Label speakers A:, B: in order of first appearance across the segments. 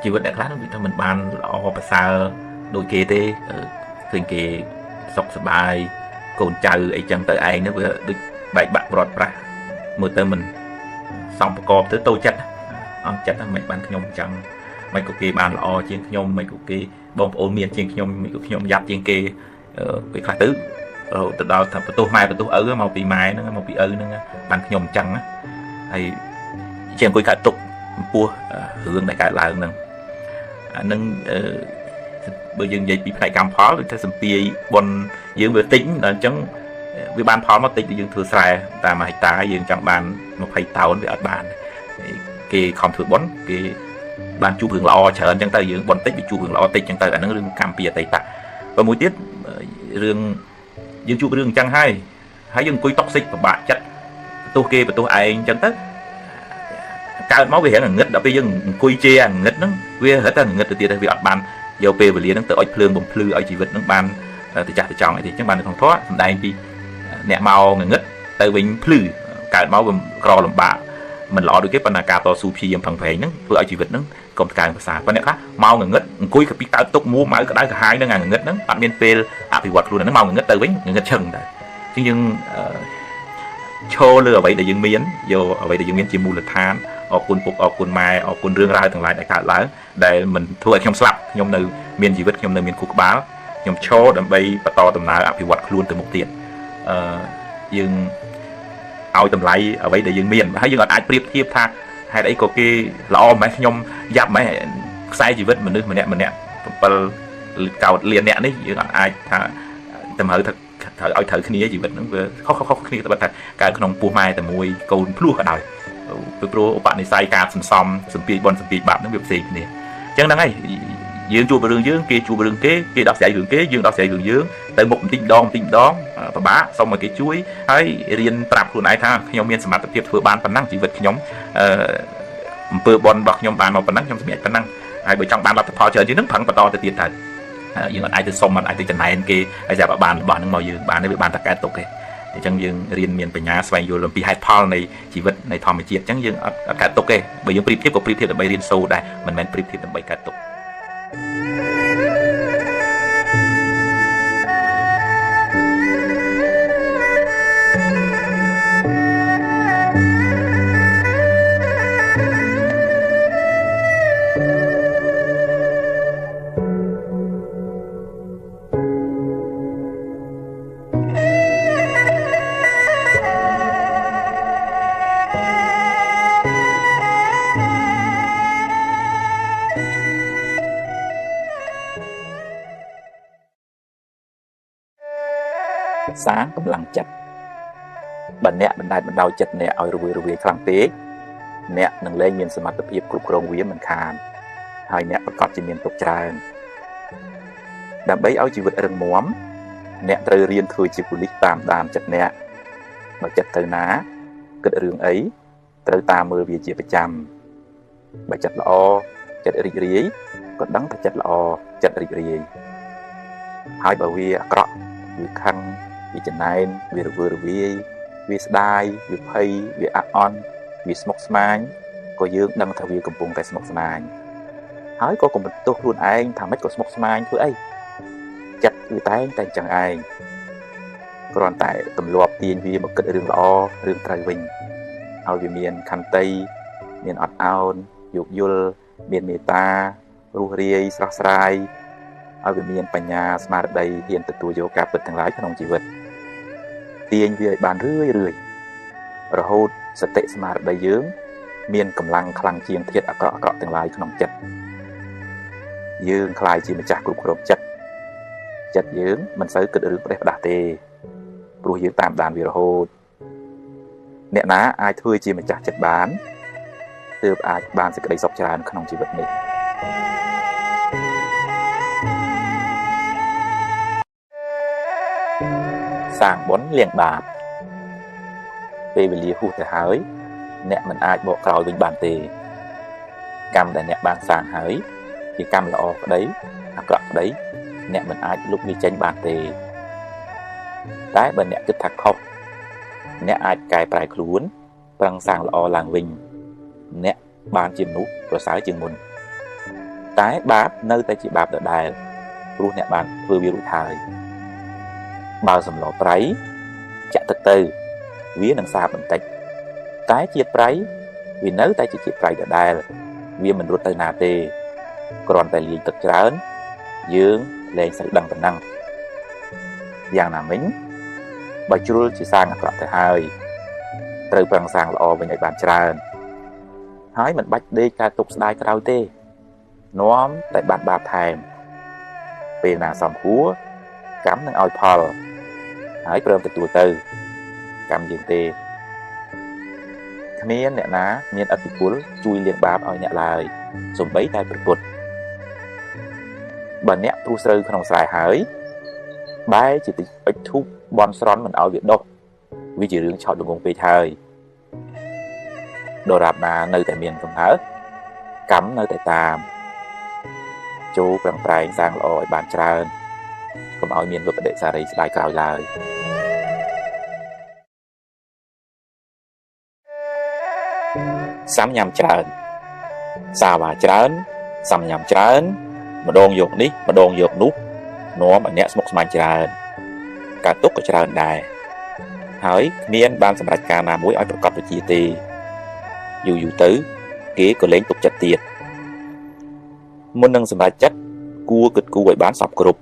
A: ជីវិតអ្នកខ្លះវាថាមិនបានល្អប្រសើរដូចគេទេឃើញគេសុខសប្បាយកូនចៅអីចឹងទៅឯងនោះវាដូចបែកបាក់ប្រត់ប្រាស់មើលទៅមិនសមប្រកបទៅតូចចិត្តអន់ចិត្តហ្នឹងមិនបានខ្ញុំចឹងមិនក៏គេបានល្អជាងខ្ញុំមិនក៏គេបងប្អូនមានជាងខ្ញុំមិនក៏ខ្ញុំយ៉ាប់ជាងគេពេលខ្លះទៅទៅដល់ថាបន្ទោសម៉ែបន្ទោសឪមកពីម៉ែហ្នឹងមកពីឪហ្នឹងបានខ្ញុំចឹងហើយជាអង្គុយកើតទុកចំពោះរឿងដែលកើតឡើងហ្នឹងអានឹងបើយើងនិយាយពីផ្នែកកម្មផលដូចថាសំពាយបុណ្យយើងវាតិចដល់អញ្ចឹងវាបានផលមកតិចយើងធ្វើស្រែតាម1ហិកតាយើងចង់បាន20តោនវាអត់បានគេខំធ្វើបុណ្យគេបានជួបរឿងល្អច្រើនអញ្ចឹងទៅយើងបុណ្យតិចវាជួបរឿងល្អតិចអញ្ចឹងទៅអានឹងរឿងកម្មពីអតីតបើមួយទៀតរឿងយើងជួបរឿងអញ្ចឹងហើយហើយយើងអង្គុយតុកសិចពិបាកចិត្តបន្ទោសគេបន្ទោសឯងអញ្ចឹងទៅកើតមកវារៀងងឹតដល់ពេលយើងអង្គុយជេរអាងឹតហ្នឹងវារត់តែងឹតទៅទៀតវាអត់បានយកពេលវេលាហ្នឹងទៅអុចភ្លើងបំភ្លឺឲ្យជីវិតហ្នឹងបានទៅចាស់ទៅចង់អីទេអញ្ចឹងបាននៅក្នុងធម៌សំដែងពីអ្នកមកងឹតទៅវិញភ្លឺកើតមកវាក្រលំបាកមិនល្អដូចគេប៉ុន្តែការតស៊ូព្យាយាមប្រឹងប្រែងហ្នឹងធ្វើឲ្យជីវិតហ្នឹងកុំកើងប្រសើរប៉ុន្តែអ្នកខ្លះមកងឹតអង្គុយកាពីកើតទុកមួម៉ៅក្តៅក្រហាយហ្នឹងអាងឹតហ្នឹងអត់មានពេលអភិវឌ្ឍខ្លួនហ្នឹងមកងឹតទៅវិញងឹតឈឹងទៅអញ្ចឹងយើងឈរលើអ្វីដែលយើងមានយកអ្វីដែលយើងមានជាមូលដ្ឋានអរគុណពុកអរគុណម៉ែអរគុណរឿងរ៉ាវទាំងឡាយដែលកើតឡើងដែលមិនធ្វើឲ្យខ្ញុំស្លាប់ខ្ញុំនៅមានជីវិតខ្ញុំនៅមានខួរក្បាលខ្ញុំឈរដើម្បីបន្តដំណើរអភិវឌ្ឍខ្លួនទៅមុខទៀតយើងឲ្យតម្លៃអ្វីដែលយើងមានហើយយើងអាចប្រៀបធៀបថាហេតុអីក៏គេល្អម៉េះខ្ញុំយ៉ាប់ម៉េះខ្សែជីវិតមនុស្សម្នាក់ម្នាក់7កោតលានអ្នកនេះយើងអាចថាតម្រូវថាត្រូវឲ្យត្រូវគ្នាជីវិតហ្នឹងវាខុសៗគ្នាទៅថាកើតក្នុងពោះម៉ែតែមួយកូនភ្លោះក៏ដោយពីព្រោះឧបនិស្ស័យការសន្សំសំពាយបុណ្យសំពាយបាបហ្នឹងវាផ្សេងគ្នាអញ្ចឹងហ្នឹងហើយយើងជួបរឿងយើងគេជួបរឿងគេគេដោះស្រាយរឿងគេយើងដោះស្រាយរឿងយើងទៅមុខបន្តិចម្ដងបន្តិចម្ដងពិបាកសុំឲ្យគេជួយហើយរៀនប្រាប់ខ្លួនឯងថាខ្ញុំមានសមត្ថភាពធ្វើបានប៉ុណ្ណឹងជីវិតខ្ញុំអំពើបុណ្យរបស់ខ្ញុំបានមកប៉ុណ្ណឹងខ្ញុំសម្រេចប៉ុណ្ណឹងហើយបើចង់បានលទ្ធផលច្រើនជាងហ្នឹងប្រឹងបន្តទៅទៀតទៅយើងអត់អាចទៅសុំអត់អាចទៅចំណែនគេហើយស្រាប់បានរបស់ហ្នឹងមកយើងបានទេវាបានតែកើតទុកទេអញ្ចឹងយើងរៀនមានបញ្ញាស្វែងយល់អំពីហេតុផលនៃជីវិតនៃធម្មជាតិអញ្ចឹងយើងអត់កើតទុកទេបើយើងប្រៀបធៀបក៏ប្រៀបធៀបដើម្បីរៀនសូត្រដែរមិនមែនប្រៀបធៀបដើម្បីកើតទុកសាងកម្លាំងចិត្តបើអ្នកបណ្ដែតបណ្ដោយចិត្តអ្នកឲ្យរវើរវាយខ្លាំងពេកអ្នកនឹងលែងមានសមត្ថភាពគ្រប់គ្រងវាមិនខានហើយអ្នកប្រកាសជាមានទុក្ខច្រើនដើម្បីឲ្យជីវិតរឹងមាំអ្នកត្រូវរៀនធ្វើជាប៉ូលីសតាមដានចិត្តអ្នកបើចិត្តទៅណាគិតរឿងអីត្រូវតាមមើលវាជាប្រចាំបើចិត្តល្អចិត្តរីករាយក៏ដឹងថាចិត្តល្អចិត្តរីករាយហើយបើវាអាក្រក់វាខឹងវាចំណែនវារវើរវាយវាស្ដាយវាភ័យវាអាក់អន់វាស្មុគស្មាញក៏យើងដឹងថាវាកំពុងតែស្មុគស្មាញហើយក៏កុំបន្ទោសខ្លួនឯងថាម៉េចក៏ស្មុគស្មាញធ្វើអីចិត្តវាតែងតែអញ្ចឹងឯងគ្រាន់តែទម្លាប់ទាញវាមកគិតរឿងល្អរឿងត្រូវវិញឲ្យវាមានខន្តីមានអត់ឱនយោគយល់មានមេត្តារស់រាយស្រស់ស្រាយឲ្យវាមានបញ្ញាស្មារតីហ៊ានទទួលយកការពិតទាំងឡាយក្នុងជីវិតទាញវាឲ្យបានរឿយរឿយរហូតសតិស្មារតីយើងមានកម្លាំងខ្លាំងជាងធាតុអាក្រក់អាក្រក់ទាំងឡាយក្នុងចិត្តយើងក្លាយជាម្ចាស់គ្រប់គ្រងចិត្តចិត្តយើងមិនសូវគិតរឿងផ្ដេសផ្ដាស់ទេព្រោះយើងតាមដានវារហូតអ្នកណាអាចធ្វើជាម្ចាស់ចិត្តបានទើបអាចបានសេចក្តីសុខច្រើនក្នុងជីវិតនេះសាងបុណ្យលាងបាបពេលវេលាហួសទៅហើយអ្នកមិនអាចបកក្រោយវិញបានទេកម្មដែលអ្នកបានសាងហើយជាកម្មល្អក្តីអាក្រក់ក្តីអ្នកមិនអាចលុបវាចេញបានទេតែបើអ្នកគិតថាខុសអ្នកអាចកែប្រែខ្លួនប្រឹងសាងល្អឡើងវិញអ្នក បានជាមនុស្សប្រសើរជាងមុនតែបាបនៅតែជាបាបដដែលព្រោះអ្នកបានធ្វើវារួចហើយបើសម្លប្រៃចាក់ទឹកទៅវានឹងសាបបន្តិចតែជាតិប្រៃវានៅតែជាជាតិប្រៃដដែលវាមិនរត់ទៅណាទេគ្រាន់តែលាយទឹកច្រើនយើងលែងសូវដឹងប៉ុណ្ណឹងយ៉ាងណាមិញបើជ្រុលជាសាងអាក្រក់ទៅហើយត្រូវប្រឹងសាងល្អវិញឲ្យបានច្រើនហើយមិនបាច់ដេកការទុកស្ដាយក្រោយទេនាំតែបានបាបថែមពេលណាសំគួរកម្មនឹងឲ្យផលហើយព្រមទទួលទៅកម្មយើងទេគ្មានអ្នកណាមានឥទ្ធិពលជួយលាងបាបឲ្យអ្នកឡើយសូម្បីតែព្រះពុទ្ធបើអ្នកព្រុសស្រូវក្នុងស្រែហើយបែរជាអុជធូបបន់ស្រន់មិនឲ្យវាដុះវាជារឿងឆោតល្ងងពេកហើយដរាបណានៅតែមានកំណើតកម្មនៅតែតាមចូលប្រឹងប្រែងសាងល្អឲ្យបានច្រើនកុំឲ្យមានវិបដិសារីស្ដាយក្រោយឡើយសាំញ៉ាំច្រើនសាវ៉ាច្រើនសាំញ៉ាំច្រើនម្ដងយកនេះម្ដងយកនោះនាំឲ្យអ្នកស្មុគស្មាញច្រើនការទុកក៏ច្រើនដែរហើយគ្មានបានសម្រេចការណាមួយឲ្យប្រកបវិជ្ជាទេយូរយូរទៅគេក៏លែងទុកចិត្តទៀតមុននឹងសម្រេចចិត្តគួរគិតគូរឲ្យបានសពគ្រប់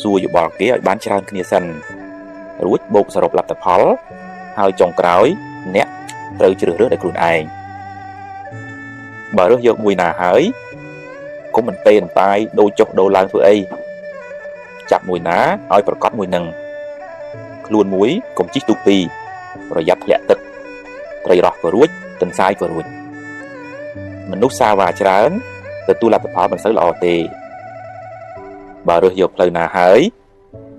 A: សួរយោបល់គេឲ្យបានច្រើនគ្នាសិនរួចបូកសរុបលទ្ធផលហើយចុងក្រោយអ្នកត្រូវជ្រើសរើសដោយខ្លួនឯងបើរើសយកមួយណាហើយកុំមិនទេនតាយដូរចុះដូរឡើងធ្វើអីចាប់មួយណាឲ្យប្រកាសមួយនឹងខ្លួនមួយកុំជិះទូកពីរប្រយ័ត្នធ្លាក់ទឹកត្រីរស់ក៏រួចទន្សាយក៏រួចមនុស្សសាវ៉ាច្រើនទទួលលទ្ធផលមិនសូវល្អទេបើរើសយកផ្លូវណាហើយ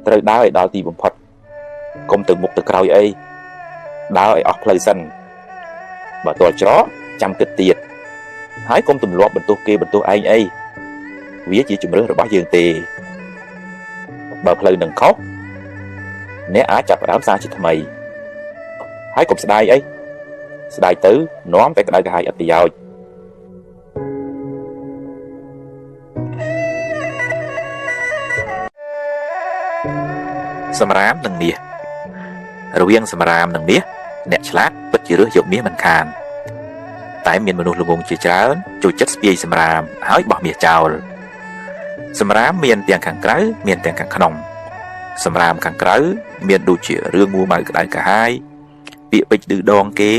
A: ត្រូវដើរឲ្យដល់ទីបំផុតកុំទៅមុខទៅក្រោយអីដើរឲ្យអស់ផ្លូវសិនបើទាល់ច្រកចាំគិតទៀតហើយកុំទម្លាប់បន្ទោសគេបន្ទោសឯងអីវាជាជំរើសរបស់យើងទេបើផ្លូវនឹងខុសអ្នកអាចចាប់ផ្ដើមសារជាថ្មីហើយកុំស្ដាយអីស្ដាយទៅនាំតែក្តៅក្រហាយអត់ប្រយោជន៍សម្រាមនិងមាសរវាងសម្រាមនិងមាសអ្នកឆ្លាតពិតជារើសយកមាសមិនខានតែមានមនុស្សល្ងងជាច្រើនចូលចិត្តស្ពាយសម្រាមហើយបោះមាសចោលសម្រាមមានទាំងខាងក្រៅមានទាំងខាងក្នុងសម្រាមខាងក្រៅមានដូចជារឿងមួម៉ៅក្តៅក្រហាយពាក្យពេចន៍ឌឺដងគេ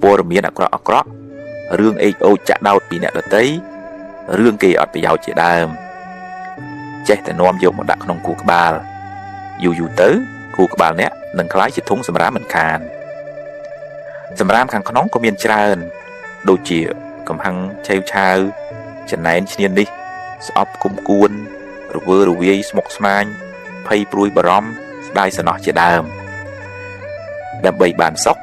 A: ព័ត៌មានអាក្រក់អាក្រក់រឿងអេកអូចចាក់ដោតពីអ្នកដទៃរឿងគេអត់ប្រយោជន៍ជាដើមចេះតែនាំយកមកដាក់ក្នុងខួរក្បាលយូរយូរទៅខួរក្បាលអ្នកនឹងក្លាយជាធុងសម្រាមមិនខានសម្រាមខាងក្នុងក៏មានច្រើនដូចជាកំហឹងឆេវឆាវចំណែនឈ្នានីសស្អប់គុំគួនរវើរវាយស្មុគស្មាញភ័យព្រួយបារម្ភស្ដាយសំណោះជាដើមដើម្បីបានសុខ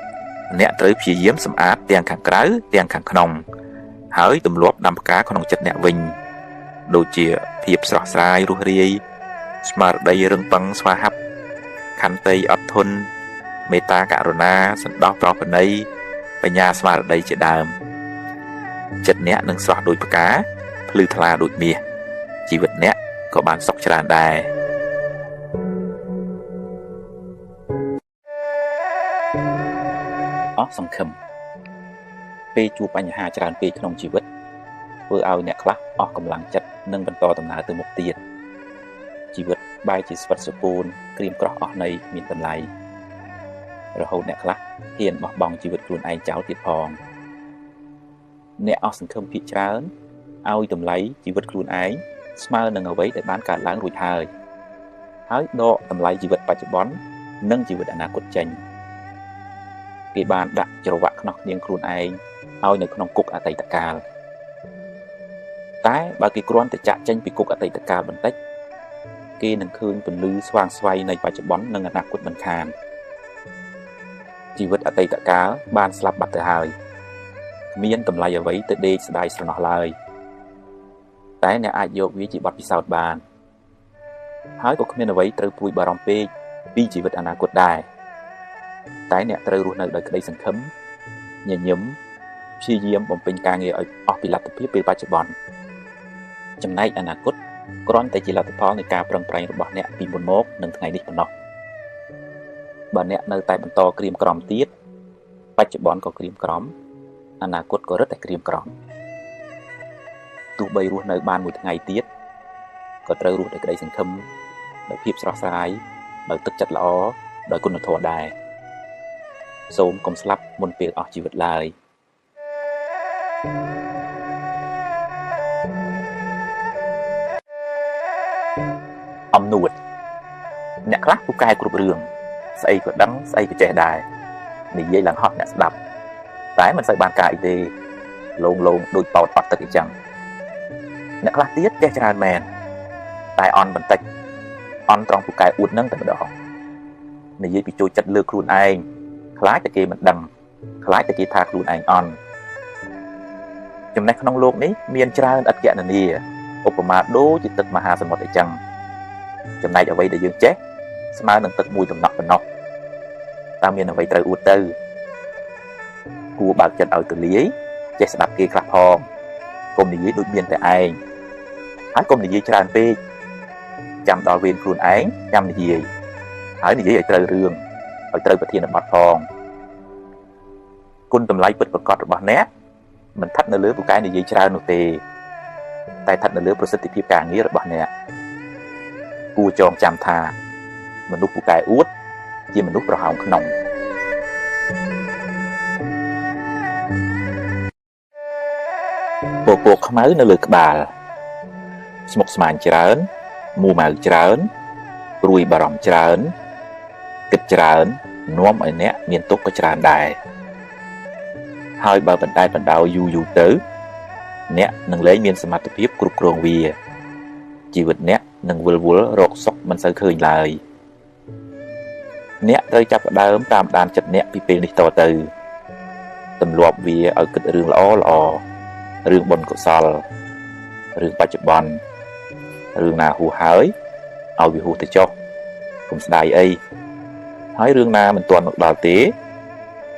A: អ្នកត្រូវព្យាយាមសម្អាតទាំងខាងក្រៅទាំងខាងក្នុងហើយទម្លាប់ដាំផ្កាក្នុងចិត្តអ្នកវិញដូចជាភាពស្រស់ស្រាយរស់រាយស្មារតីរឹងប៉ឹងស្វាហាប់ខន្តីអត់ធន់មេត្តាករុណាសន្តោសប្រោសប្រណីបញ្ញាស្មារតីជាដើមចិត្តអ្នកនឹងស្រស់ដូចផ្កាភ្លឺថ្លាដូចមាសជីវិតអ្នកក៏បានសុខច្រើនដែរអស់សង្ឃឹមពេលជួបបញ្ហាច្រើនពេកក្នុងជីវិតធ្វើឲ្យអ្នកខ្លះអស់កម្លាំងចិត្តនិងបន្តដំណើរទៅមុខទៀតជីវិតបែរជាស្វិតស្រពោនក្រៀមក្រោះអស់ន័យគ្មានតម្លៃរហូតអ្នកខ្លះហ៊ានបោះបង់ជីវិតខ្លួនឯងចោលទៀតផងអ្នកអស់សង្ឃឹមភាគច្រើនឲ្យតម្លៃជីវិតខ្លួនឯងស្មើនឹងអ្វីដែលបានកើតឡើងរួចហើយហើយដកតម្លៃជីវិតបច្ចុប្បន្ននិងជីវិតអនាគតចេញគេបានដាក់ច្រវាក់ខ្នោះគ្នាងខ្លួនឯងឲ្យនៅក្នុងគុកអតីតកាលតែបើគេគ្រាន់តែចាក់ចេញពីគុកអតីតកាលបន្តិចគេនឹងឃើញពន្លឺស្វាងស្វ័យនៃបច្ចុប្បន្ននិងអនាគតមិនខានជីវិតអតីតកាលបានស្លាប់បាត់ទៅហើយគ្មានតម្លៃអ្វីទៅដេកស្ដាយស្រណោះឡើយតែអ្នកអាចយកវាជាបទពិសោធន៍បានហើយក៏គ្មានអ្វីត្រូវព្រួយបារម្ភពេកពីជីវិតអនាគតដែរតែអ្នកត្រូវរស់នៅដោយក្តីសង្ឃឹមញញឹម ព្យាយាមបំពេញការងារឲ្យអស់ពីលទ្ធភាពពេលបច្ចុប្បន្នចំណែកអនាគតគ្រាន់តែជាលទ្ធផលនៃការប្រឹងប្រែងរបស់អ្នកពីមុនមកនិងថ្ងៃនេះប៉ុណ្ណោះបើអ្នកនៅតែបន្តក្រៀមក្រំទៀតបច្ចុប្បន្នក៏ក្រៀមក្រំអនាគតក៏រឹតតែក្រៀមក្រំទោះបីរស់នៅបានមួយថ្ងៃទៀតក៏ត្រូវរស់ដោយក្តីសង្ឃឹមដោយភាពស្រស់ស្រាយដោយទឹកចិត្តល្អដោយគុណធម៌ដែរសូមកុំស្លាប់មុនពេលអស់ជីវិតឡើយអំនួតអ្នកខ្លះពូកែគ្រប់រឿងស្អីក៏ដឹងស្អីក៏ចេះដែរនិយាយឡើងហត់អ្នកស្ដាប់តែមិនសូវបានការអីទេលងលងដូចប៉ោតអត់ទឹកអីចឹងអ្នកខ្លះទៀតចេះច្រើនមែនតែអន់បន្តិចអន់ត្រង់ពូកែអួតនឹងតែម្ដងនិយាយពីចូលចិត្តលើខ្លួនឯងខ្លាចតែគេមិនដឹងខ្លាចតែគេថាខ្លួនឯងអន់ចំណេះក្នុងលោកនេះមានច្រើនឥតគណនាឧបមាដូចជាទឹកមហាសមុទ្រអីចឹងចំណែកអ្វីដែលយើងចេះស្មើនឹងទឹកមួយតំណក់ប៉ុណ្ណោះតើមានអ្វីត្រូវអួតទៅគួរបើកចិត្តឲ្យទូលាយចេះស្ដាប់គេខ្លះផងកុំនិយាយដូចមានតែឯងហើយកុំនិយាយច្រើនពេកចាំដល់វេនខ្លួនឯងចាំនិយាយហើយនិយាយឲ្យត្រូវរឿងឲ្យត្រូវប្រធានបទផងគុណតម្លៃពិតប្រាកដរបស់អ្នកមិនស្ថិតនៅលើពូកែនិយាយច្រើននោះទេតែស្ថិតនៅលើប្រសិទ្ធភាពការងាររបស់អ្នកគួរចងចាំថាមនុស្សពូកែអួតជាមនុស្សប្រហោងក្នុងពពកខ្មៅនៅលើក្បាលស្មុគស្មាញច្រើនមួម៉ៅច្រើនព្រួយបារម្ភច្រើនគិតច្រើននាំឲ្យអ្នកមានទុក្ខក៏ច្រើនដែរហើយបើបណ្តែតបណ្ដោយយូរយូរទៅអ្នកនឹងលែងមានសមត្ថភាពគ្រប់គ្រងវាជីវិតអ្នកនឹងវិលវល់រកសុខមិនសូវឃើញឡើយអ្នកត្រូវចាប់ផ្ដើមតាមដានចិត្តអ្នកពីពេលនេះតទៅទម្លាប់វាឲ្យគិតរឿងល្អល្អរឿងបុណ្យកុសលរឿងបច្ចុប្បន្នរឿងណាហួសហើយឲ្យវាហួសទៅចុះកុំស្ដាយអីហើយរឿងណាមិនទាន់មកដល់ទេ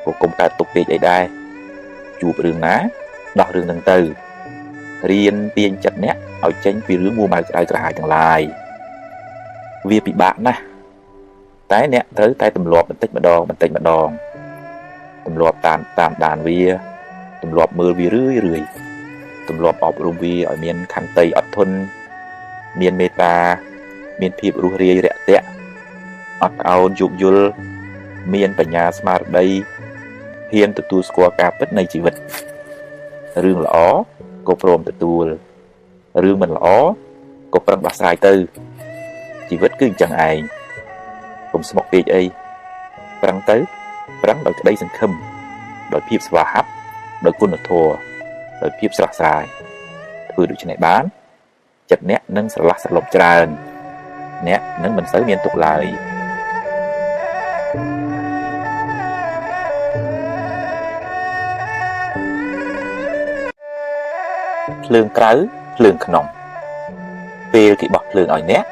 A: ក៏កុំកើតទុកពេកអីដែរជួបរឿងណាដោះរឿងនឹងទៅរៀនទាញចិត្តអ្នកឲ្យចេញពីរឿងមួម៉ៅក្តៅក្រហាយទាំងឡាយវាពិបាកណាស់តែអ្នកត្រូវតែទម្លាប់បន្តិចម្ដងបន្តិចម្ដងទម្លាប់តាមដានវាទម្លាប់មើលវារឿយរឿយទម្លាប់អប់រំវាឲ្យមានខន្តីអត់ធន់មានមេត្តាមានភាពរួសរាយរាក់ទាក់អត់ឱនយោគយល់មានបញ្ញាស្មារតីហ៊ានទទួលស្គាល់ការពិតនៃជីវិតរឿងល្អក៏ព្រមទទួលរឿងមិនល្អក៏ប្រឹងដោះស្រាយទៅជីវិតគឺអញ្ចឹងឯងកុំស្មុគពេកអីប្រឹងទៅប្រឹងដោយក្តីសង្ឃឹមដោយភាពស្វាហាប់ដោយគុណធម៌ដោយភាពស្រស់ស្រាយធ្វើដូច្នេះបានចិត្តអ្នកនឹងស្រឡះស្រលប់ច្រើនអ្នកនឹងមិនសូវមានទុក្ខឡើយភ្លើងក្រៅភ្លើងក្នុងពេលគេបោះភ្លើងឲ្យអ្នក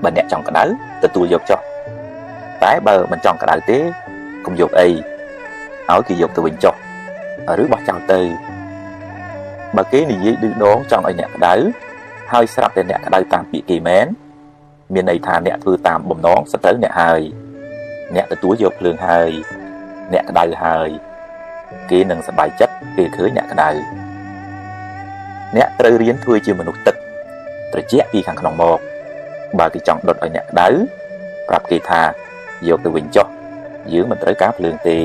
A: បើអ្នកចង់ក្តៅទទួលយកចុះតែបើមិនចង់ក្តៅទេកុំយកអីឲ្យគេយកទៅវិញចុះឬបោះចោលទៅបើគេនិយាយឌឺដងចង់ឲ្យអ្នកក្តៅហើយស្រាប់តែអ្នកក្តៅតាមពាក្យគេមែនមានន័យថាអ្នកធ្វើតាមបំណងសត្រូវអ្នកហើយអ្នកទទួលយកភ្លើងហើយអ្នកក្តៅហើយគេនឹងសប្បាយចិត្តពេលឃើញអ្នកក្តៅអ្នកត្រូវរៀនធ្វើជាមនុស្សទឹកត្រជាក់ពីខាងក្នុងមកបើគេចង់ដុតឲ្យអ្នកក្តៅប្រាប់គេថាយកទៅវិញចុះយើងមិនត្រូវការភ្លើងទេ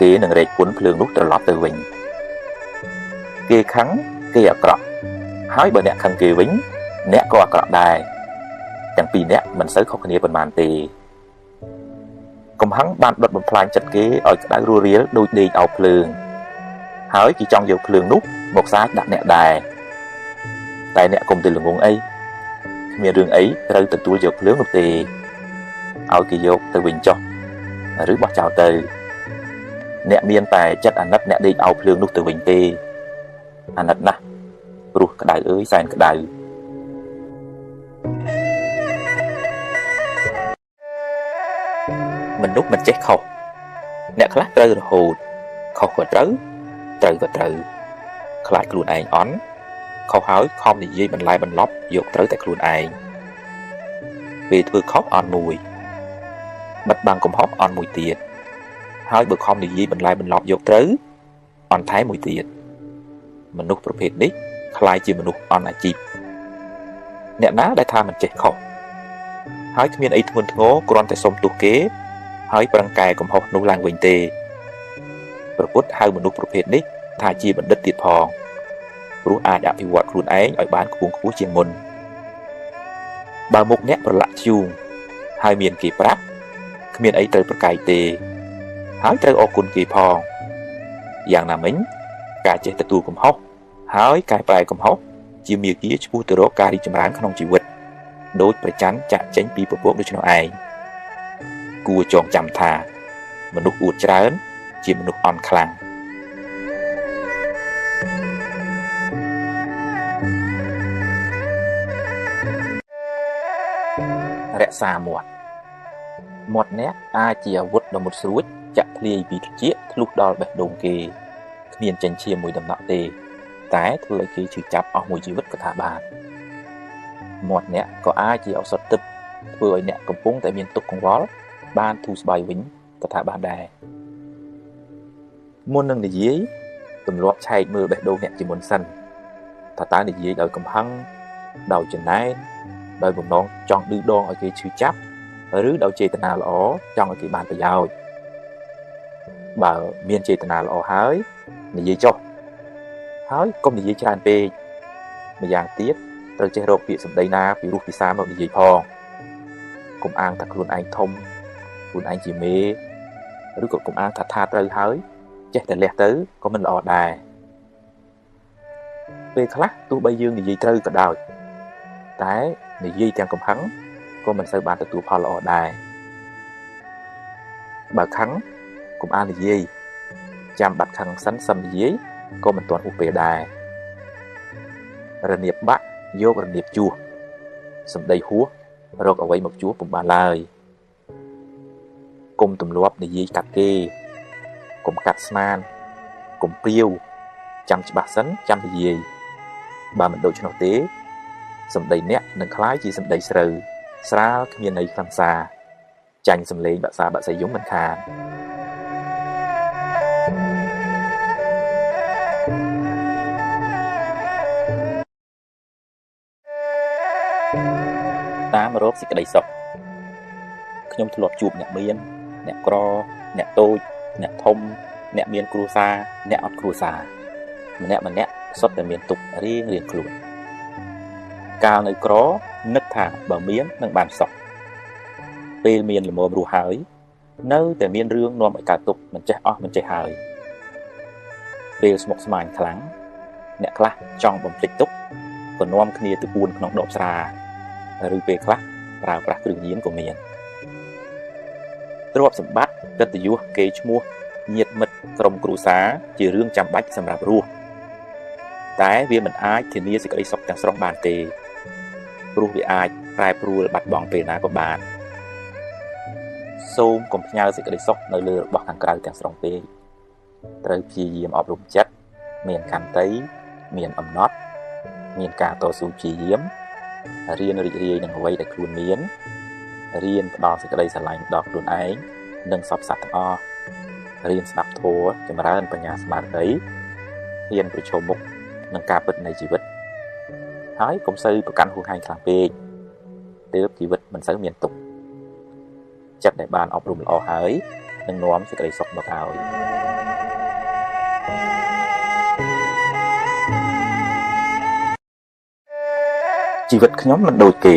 A: គេនឹងរែកពុនភ្លើងនោះត្រឡប់ទៅវិញគេខឹងគេអាក្រក់ហើយបើអ្នកខឹងគេវិញអ្នកក៏អាក្រក់ដែរទាំងពីរអ្នកមិនសូវខុសគ្នាប៉ុន្មានទេកំហឹងបានដុតបំផ្លាញចិត្តគេឲ្យក្តៅរស់រាលដូចដេកអោបភ្លើងហើយគេចង់យកភ្លើងនោះមកសាចដាក់អ្នកដែរតែអ្នកកុំទៅល្ងងអីគ្មានរឿងអីត្រូវទទួលយកភ្លើងនោះទេឲ្យគេយកទៅវិញចុះឬបោះចោលទៅអ្នកមានតែចិត្តអាណិតអ្នកដេកអោបភ្លើងនោះទៅវិញទេអាណិតណាស់ព្រោះក្តៅអើយសែនក្តៅមនុស្សមិនចេះខុសអ្នកខ្លះត្រូវរហូតខុសក៏ត្រូវ ត្រូវក៏ត្រូវខ្លាចខ្លួនឯងអន់ខុសហើយខំនិយាយបន្លែបន្លប់យកត្រូវតែខ្លួនឯងពេលធ្វើខុសអន់មួយបិទបាំងកំហុសអន់មួយទៀតហើយបើខំនិយាយបន្លែបន្លប់យកត្រូវអន់ថែមមួយទៀតមនុស្សប្រភេទនេះក្លាយជាមនុស្សអន់អាជីពអ្នកណាដែលថាមិនចេះខុសហើយគ្មានអីធ្ងន់ធ្ងរគ្រាន់តែសុំទោសគេហើយប្រឹងកែកំហុសនោះឡើងវិញទេព្រះពុទ្ធហៅមនុស្សប្រភេទនេះថាជាបណ្ឌិតទៀតផងព្រោះអាចអភិវឌ្ឍខ្លួនឯងឲ្យបានខ្ពង់ខ្ពស់ជាងមុនបើមុខអ្នកប្រឡាក់ធ្យូងហើយមានគេប្រាប់គ្មានអីត្រូវប្រកែកទេហើយត្រូវអរគុណគេផងយ៉ាងណាមិញការចេះទទួលកំហុសហើយកែប្រែកំហុសជាមាគ៌ាឆ្ពោះទៅរកការរីកចម្រើនក្នុងជីវិតដោយប្រច័ណ្ឌចាក់ចេញពីពពកដូច្នោះឯងគួរចងចាំថាមនុស្សអួតច្រើនជាមនុស្សអន់ខ្លាំងរក្សាមាត់មាត់អ្នកអាចជាអាវុធដ៏មុតស្រួចចាក់ធ្លាយពីត្រចៀកធ្លុះដល់បេះដូងគេគ្មានចិញ្ចៀមមួយដំណក់ទេតែធ្វើឲ្យគេឈឺចាប់អស់មួយជីវិតក៏ថាបានមាត់អ្នកក៏អាចជាឱសថទឹកធ្វើឲ្យអ្នកកំពុងតែមានទុក្ខកង្វល់បានធូរស្បើយវិញក៏ថាបានដែរមុននឹងនិយាយទម្លាប់ឆែកមើលបេះដូងអ្នកជាមុនសិនថាតើនិយាយដោយកំហឹងដោយចំណែនដោយបំណងចង់ឌឺដងឲ្យគេឈឺចាប់ឬដោយចេតនាល្អចង់ឲ្យគេបានប្រយោជន៍បើមានចេតនាល្អហើយនិយាយចុះហើយកុំនិយាយច្រើនពេកម្យ៉ាងទៀតត្រូវចេះរកពាក្យសម្ដីណាពីរោះពិសាមកនិយាយផងកុំអាងថាខ្លួនឯងធំខ្លួនឯងជាមេឬក៏កុំអាងថាត្រូវហើយចេះតែលះទៅក៏មិនល្អដែរពេលខ្លះទោះបីយើងនិយាយត្រូវក៏ដោយតែនិយាយទាំងកំហឹងក៏មិនសូវបានទទួលផលល្អដែរបើខឹងកុំអាននិយាយចាំបាត់ខឹងសិនសឹមនិយាយក៏មិនទាន់ហួសពេលដែររនាបបាក់យករនាបជួសសម្ដីហួសរកអ្វីមកជួសពុំបានឡើយកុំទម្លាប់និយាយកាត់គេកុំកាត់ស្មានកុំព្រាវចាំច្បាស់សិនចាំនិយាយបើមិនដូច្នោះទេសម្ដីអ្នកនឹងក្លាយជាសម្ដីស្រូវស្រាលគ្មានន័យខ្លឹមសារចាញ់សំឡេងបាក់សាបាក់សីយំមិនខានតាមរកសេចក្តីសុខខ្ញុំធ្លាប់ជួបអ្នកមានអ្នកក្រអ្នកតូចអ្នកធំអ្នកមានគ្រួសារអ្នកអត់គ្រួសារម្នាក់ម្នាក់សុទ្ធតែមានទុក្ខរៀងរៀងខ្លួនកាលនៅក្រនឹកថាបើមាននឹងបានសុខពេលមានល្មមរស់ហើយនៅតែមានរឿងនាំឲ្យកើតទុក្ខមិនចេះអស់មិនចេះហើយពេលស្មុគស្មាញខ្លាំងអ្នកខ្លះចង់បំភ្លេចទុក្ខក៏នាំគ្នាទៅពួនក្នុងដបស្រាឬពេលខ្លះប្រើប្រាស់គ្រឿងញៀនក៏មានទ្រព្យសម្បត្តិកិត្តិយសគេឈ្មោះញាតិមិត្តក្រុមគ្រួសារជារឿងចាំបាច់សម្រាប់រស់តែវាមិនអាចធានាសេចក្តីសុខទាំងស្រុងបានទេព្រោះវាអាចប្រែប្រួលបាត់បង់ពេលណាក៏បានសូមកុំផ្ញើសេចក្តីសុខនៅលើរបស់ខាងក្រៅទាំងស្រុងពេកត្រូវព្យាយាមអប់រំចិត្តមានខន្តីមានអំណត់មានការតស៊ូព្យាយាមរៀនរីករាយនឹងអ្វីដែលខ្លួនមានរៀនផ្ដល់សេចក្តីស្រឡាញ់ដល់ខ្លួនឯងនិងសព្វសត្វទាំងអស់រៀនស្ដាប់ធម៌ចម្រើនបញ្ញាស្មារតីហ៊ានប្រឈមមុខនឹងការពិតនៃជីវិតហើយកុំសូវប្រកាន់ហួងហែងខ្លាំងពេកទើបជីវិតមិនសូវមានទុក្ខចិត្តដែលបានអប់រំល្អហើយនឹងនាំសេចក្តីសុខមកឲ្យជីវិតខ្ញុំមិនដូចគេ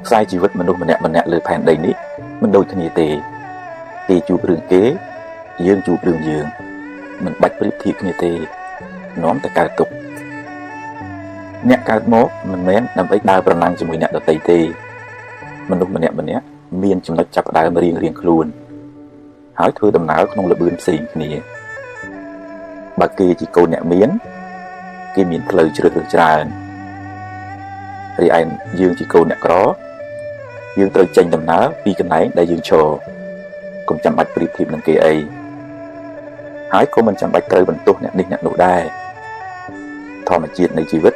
A: ខ្សែជីវិតមនុស្សម្នាក់ៗលើផែនដីនេះមិនដូចគ្នាទេគេជួបរឿងគេយើងជួបរឿងយើងមិនបាច់ប្រៀបធៀបគ្នាទេនាំតែកើតទុក្ខអ្នកកើតមកមិនមែនដើម្បីដើរប្រណាំងជាមួយអ្នកដទៃទេមនុស្សម្នាក់ៗមានចំណុចចាប់ផ្ដើមរៀងៗខ្លួនហើយធ្វើដំណើរក្នុងល្បឿនផ្សេងគ្នាបើគេជាកូនអ្នកមានគេមានផ្លូវជ្រើសរើសច្រើនរីឯយើងជាកូនអ្នកក្រយើងត្រូវចេញដំណើរពីកន្លែងដែលយើងឈរកុំចាំបាច់ប្រៀបធៀបនឹងគេអី ហើយក៏មិនចាំបាច់ត្រូវបន្ទោសអ្នកនេះអ្នកនោះដែរធម្មជាតិនៃជីវិត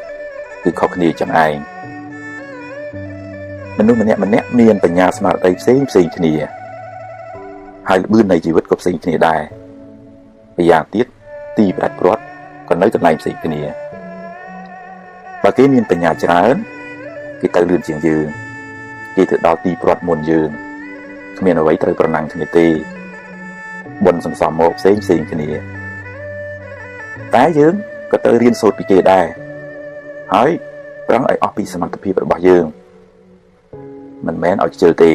A: គឺខុសគ្នាចឹងឯងមនុស្សម្នាក់ម្នាក់មានបញ្ញាស្មារតីផ្សេងផ្សេងគ្នាហើយល្បឿននៃជីវិតក៏ផ្សេងគ្នាដែរម្យ៉ាងទៀតទីផ្ដាច់ព្រាត់ក៏នៅកន្លែងផ្សេងគ្នាបើគេមានបញ្ញាច្រើនគេទៅលឿនជាងយើងគេទៅដល់ទីព្រាត់មុនយើងគ្មានអ្វីត្រូវប្រណាំងគ្នាទេបុណ្យសន្សំមកផ្សេងផ្សេងគ្នាតែយើងក៏ត្រូវរៀនសូត្រពីគេដែរហើយប្រឹងឲ្យអស់ពីសមត្ថភាពរបស់យើងមិនមែនឲ្យខ្ជិលទេ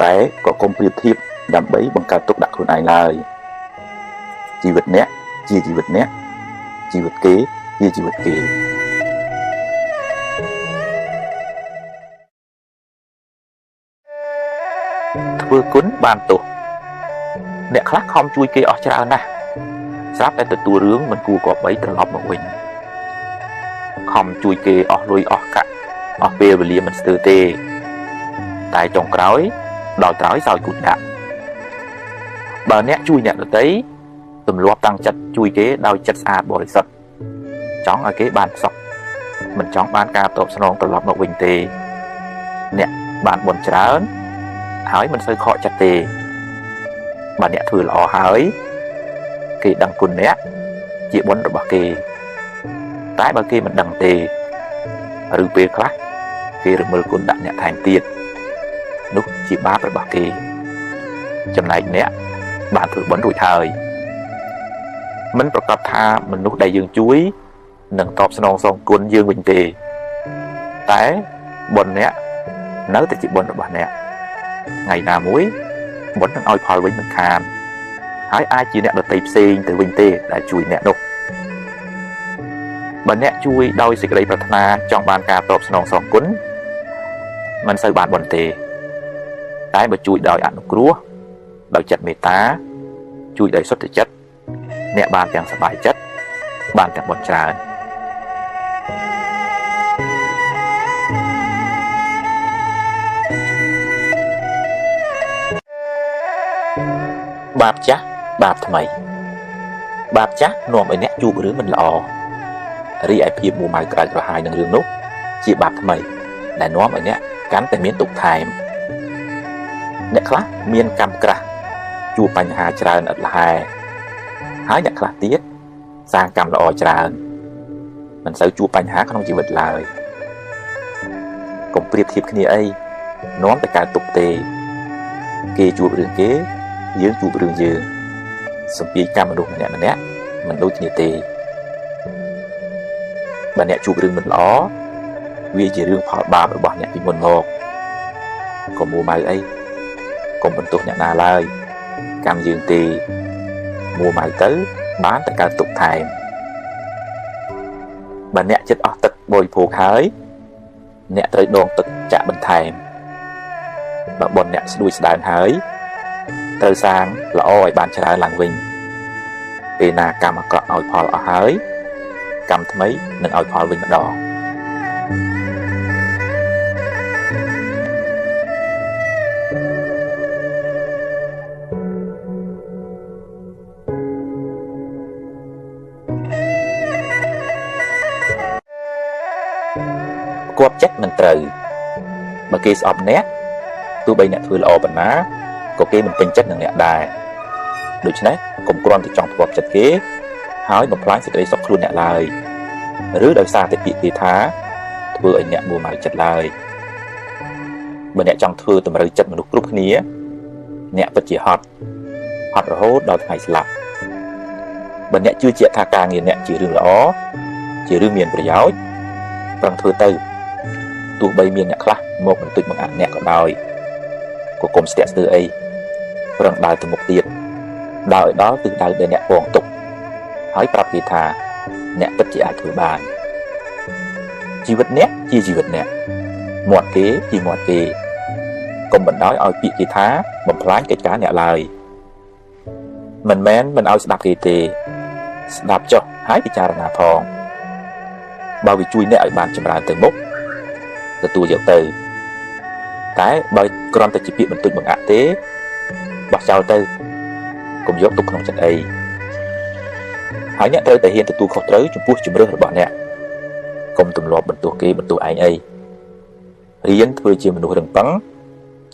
A: តែក៏កុំប្រៀបធៀបដើម្បីបង្កើតទុក្ខដាក់ខ្លួនឯងឡើយជីវិតអ្នកជាជីវិតអ្នកជីវិតគេជាជីវិតគេធ្វើគុណបានទោសអ្នកខ្លះខំជួយគេអស់ច្រើនណាស់ស្រាប់តែទទួលរឿងមិនគួរគប្បីត្រឡប់មកវិញខំជួយគេអស់លុយអស់កាក់អស់ពេលវេលាមិនស្ទើរទេតែចុងក្រោយដល់ត្រើយសោយគូតដាក់បើអ្នកជួយអ្នកដទៃទម្លាប់តាំងចិត្តជួយគេដោយចិត្តស្អាតបរិសុទ្ធចង់ឲ្យគេបានសុខមិនចង់បានការតបស្នងត្រឡប់មកវិញទេអ្នកបានបុណ្យច្រើនហើយមិនសូវខកចិត្តទេបើអ្នកធ្វើល្អហើយគេដឹងគុណអ្នកជាបុណ្យរបស់គេតែបើគេមិនដឹងទេឬពេលខ្លះគេរមិលគុណដាក់អ្នកថែមទៀតនោះជាបាបរបស់គេចំណែកអ្នកបានធ្វើបុណ្យរួចហើយមិនប្រកាសថាមនុស្សដែលយើងជួយនឹងតបស្នងសងគុណយើងវិញទេតែបុណ្យអ្នកនៅតែជាបុណ្យរបស់អ្នកថ្ងៃណាមួយបុណ្យនឹងឲ្យផលវិញមិនខានហើយអាចជាអ្នកដទៃផ្សេងទៅវិញទេដែលជួយអ្នកនោះបើអ្នកជួយដោយសេចក្តីប្រាថ្នាចង់បានការតបស្នងសងគុណមិនសូវបានបុណ្យទេតែបើជួយដោយអនុគ្រោះដោយចិត្តមេត្តាជួយដោយសុទ្ធចិត្តអ្នកបានទាំងសប្បាយចិត្តបានទាំងបុណ្យច្រើនបាបចាស់បាបថ្មីបាបចាស់នាំឲ្យអ្នកជួបរឿងមិនល្អរីឯភាពមួម៉ៅក្តៅក្រហាយនឹងរឿងនោះជាបាបថ្មីដែលនាំឲ្យអ្នកកាន់តែមានទុក្ខថែមអ្នកខ្លះមានកម្មក្រាស់ជួបបញ្ហាច្រើនឥតល្ហែហើយអ្នកខ្លះទៀតសាងកម្មល្អច្រើនមិនសូវជួបបញ្ហាក្នុងជីវិតឡើយកុំប្រៀបធៀបគ្នាអីនាំតែកើតទុក្ខទេគេជួបរឿងគេយើងជួបរឿងយើងសម្ពាយកម្មមនុស្សម្នាក់ម្នាក់មិនដូចគ្នាទេបើអ្នកជួបរឿងមិនល្អវាជារឿងផលបាបរបស់អ្នកពីមុនមកកុំមួម៉ៅអីកុំបន្ទោសអ្នកណាឡើយកម្មយើងទេមួម៉ៅទៅបានតែកើតទុក្ខថែមបើអ្នកចិត្តអស់ទឹកបរិភោគហើយអ្នកត្រូវដងទឹកចាក់បន្ថែមបើបុណ្យអ្នកស្ដួយស្ដើងហើយត្រូវសាងល្អឲ្យបានច្រើនឡើងវិញពេលណាកម្មអាក្រក់ឲ្យផលអស់ហើយកម្មថ្មីនឹងឲ្យផលវិញម្ដងគប់ចិត្តមិនត្រូវបើគេស្អប់អ្នកទោះបីអ្នកធ្វើល្អប៉ុណ្ណាក៏គេមិនពេញចិត្តនឹងអ្នកដែរដូច្នេះកុំគ្រាន់តែចង់ផ្គាប់ចិត្តគេហើយបំផ្លាញសេចក្តីសុខខ្លួនអ្នកឡើយឬដោយសារតែពាក្យគេថាធ្វើឲ្យអ្នកមួម៉ៅចិត្តឡើយបើអ្នកចង់ធ្វើតម្រូវចិត្តមនុស្សគ្រប់គ្នាអ្នកពិតជាហត់ហត់រហូតដល់ថ្ងៃស្លាប់បើអ្នកជឿជាក់ថាការងារអ្នកជារឿងល្អជារឿងមានប្រយោជន៍ប្រឹងធ្វើទៅទោះបីមានអ្នកខ្លះមកបន្តិចបង្អាក់អ្នកក៏ដោយក៏កុំស្ទាក់ស្ទើរអីប្រឹងដើរទៅមុខទៀតដើរឲ្យដល់ទិសដៅដែលអ្នកពងទុកហើយប្រាប់គេថាអ្នកពិតជាអាចធ្វើបានជីវិតអ្នកជាជីវិតអ្នកមាត់គេជាមាត់គេកុំបណ្ដោយឲ្យពាក្យគេថាបំផ្លាញកិច្ចការអ្នកឡើយមិនមែនមិនឲ្យស្ដាប់គេទេស្ដាប់ចុះហើយពិចារណាផងបើវាជួយអ្នកឲ្យបានចម្រើនទៅមុខទទួលយកទៅតែបើគ្រាន់តែជាពាក្យបន្តិចបង្អាក់ទេបោះចោលទៅ កុំយកទុកក្នុងចិត្តអីហើយអ្នកត្រូវតែហ៊ានទទួលខុសត្រូវចំពោះជំរឿសរបស់អ្នកកុំទម្លាប់បន្ទោសគេបន្ទោសឯងអីរៀនធ្វើជាមនុស្សរឹងប៉ឹង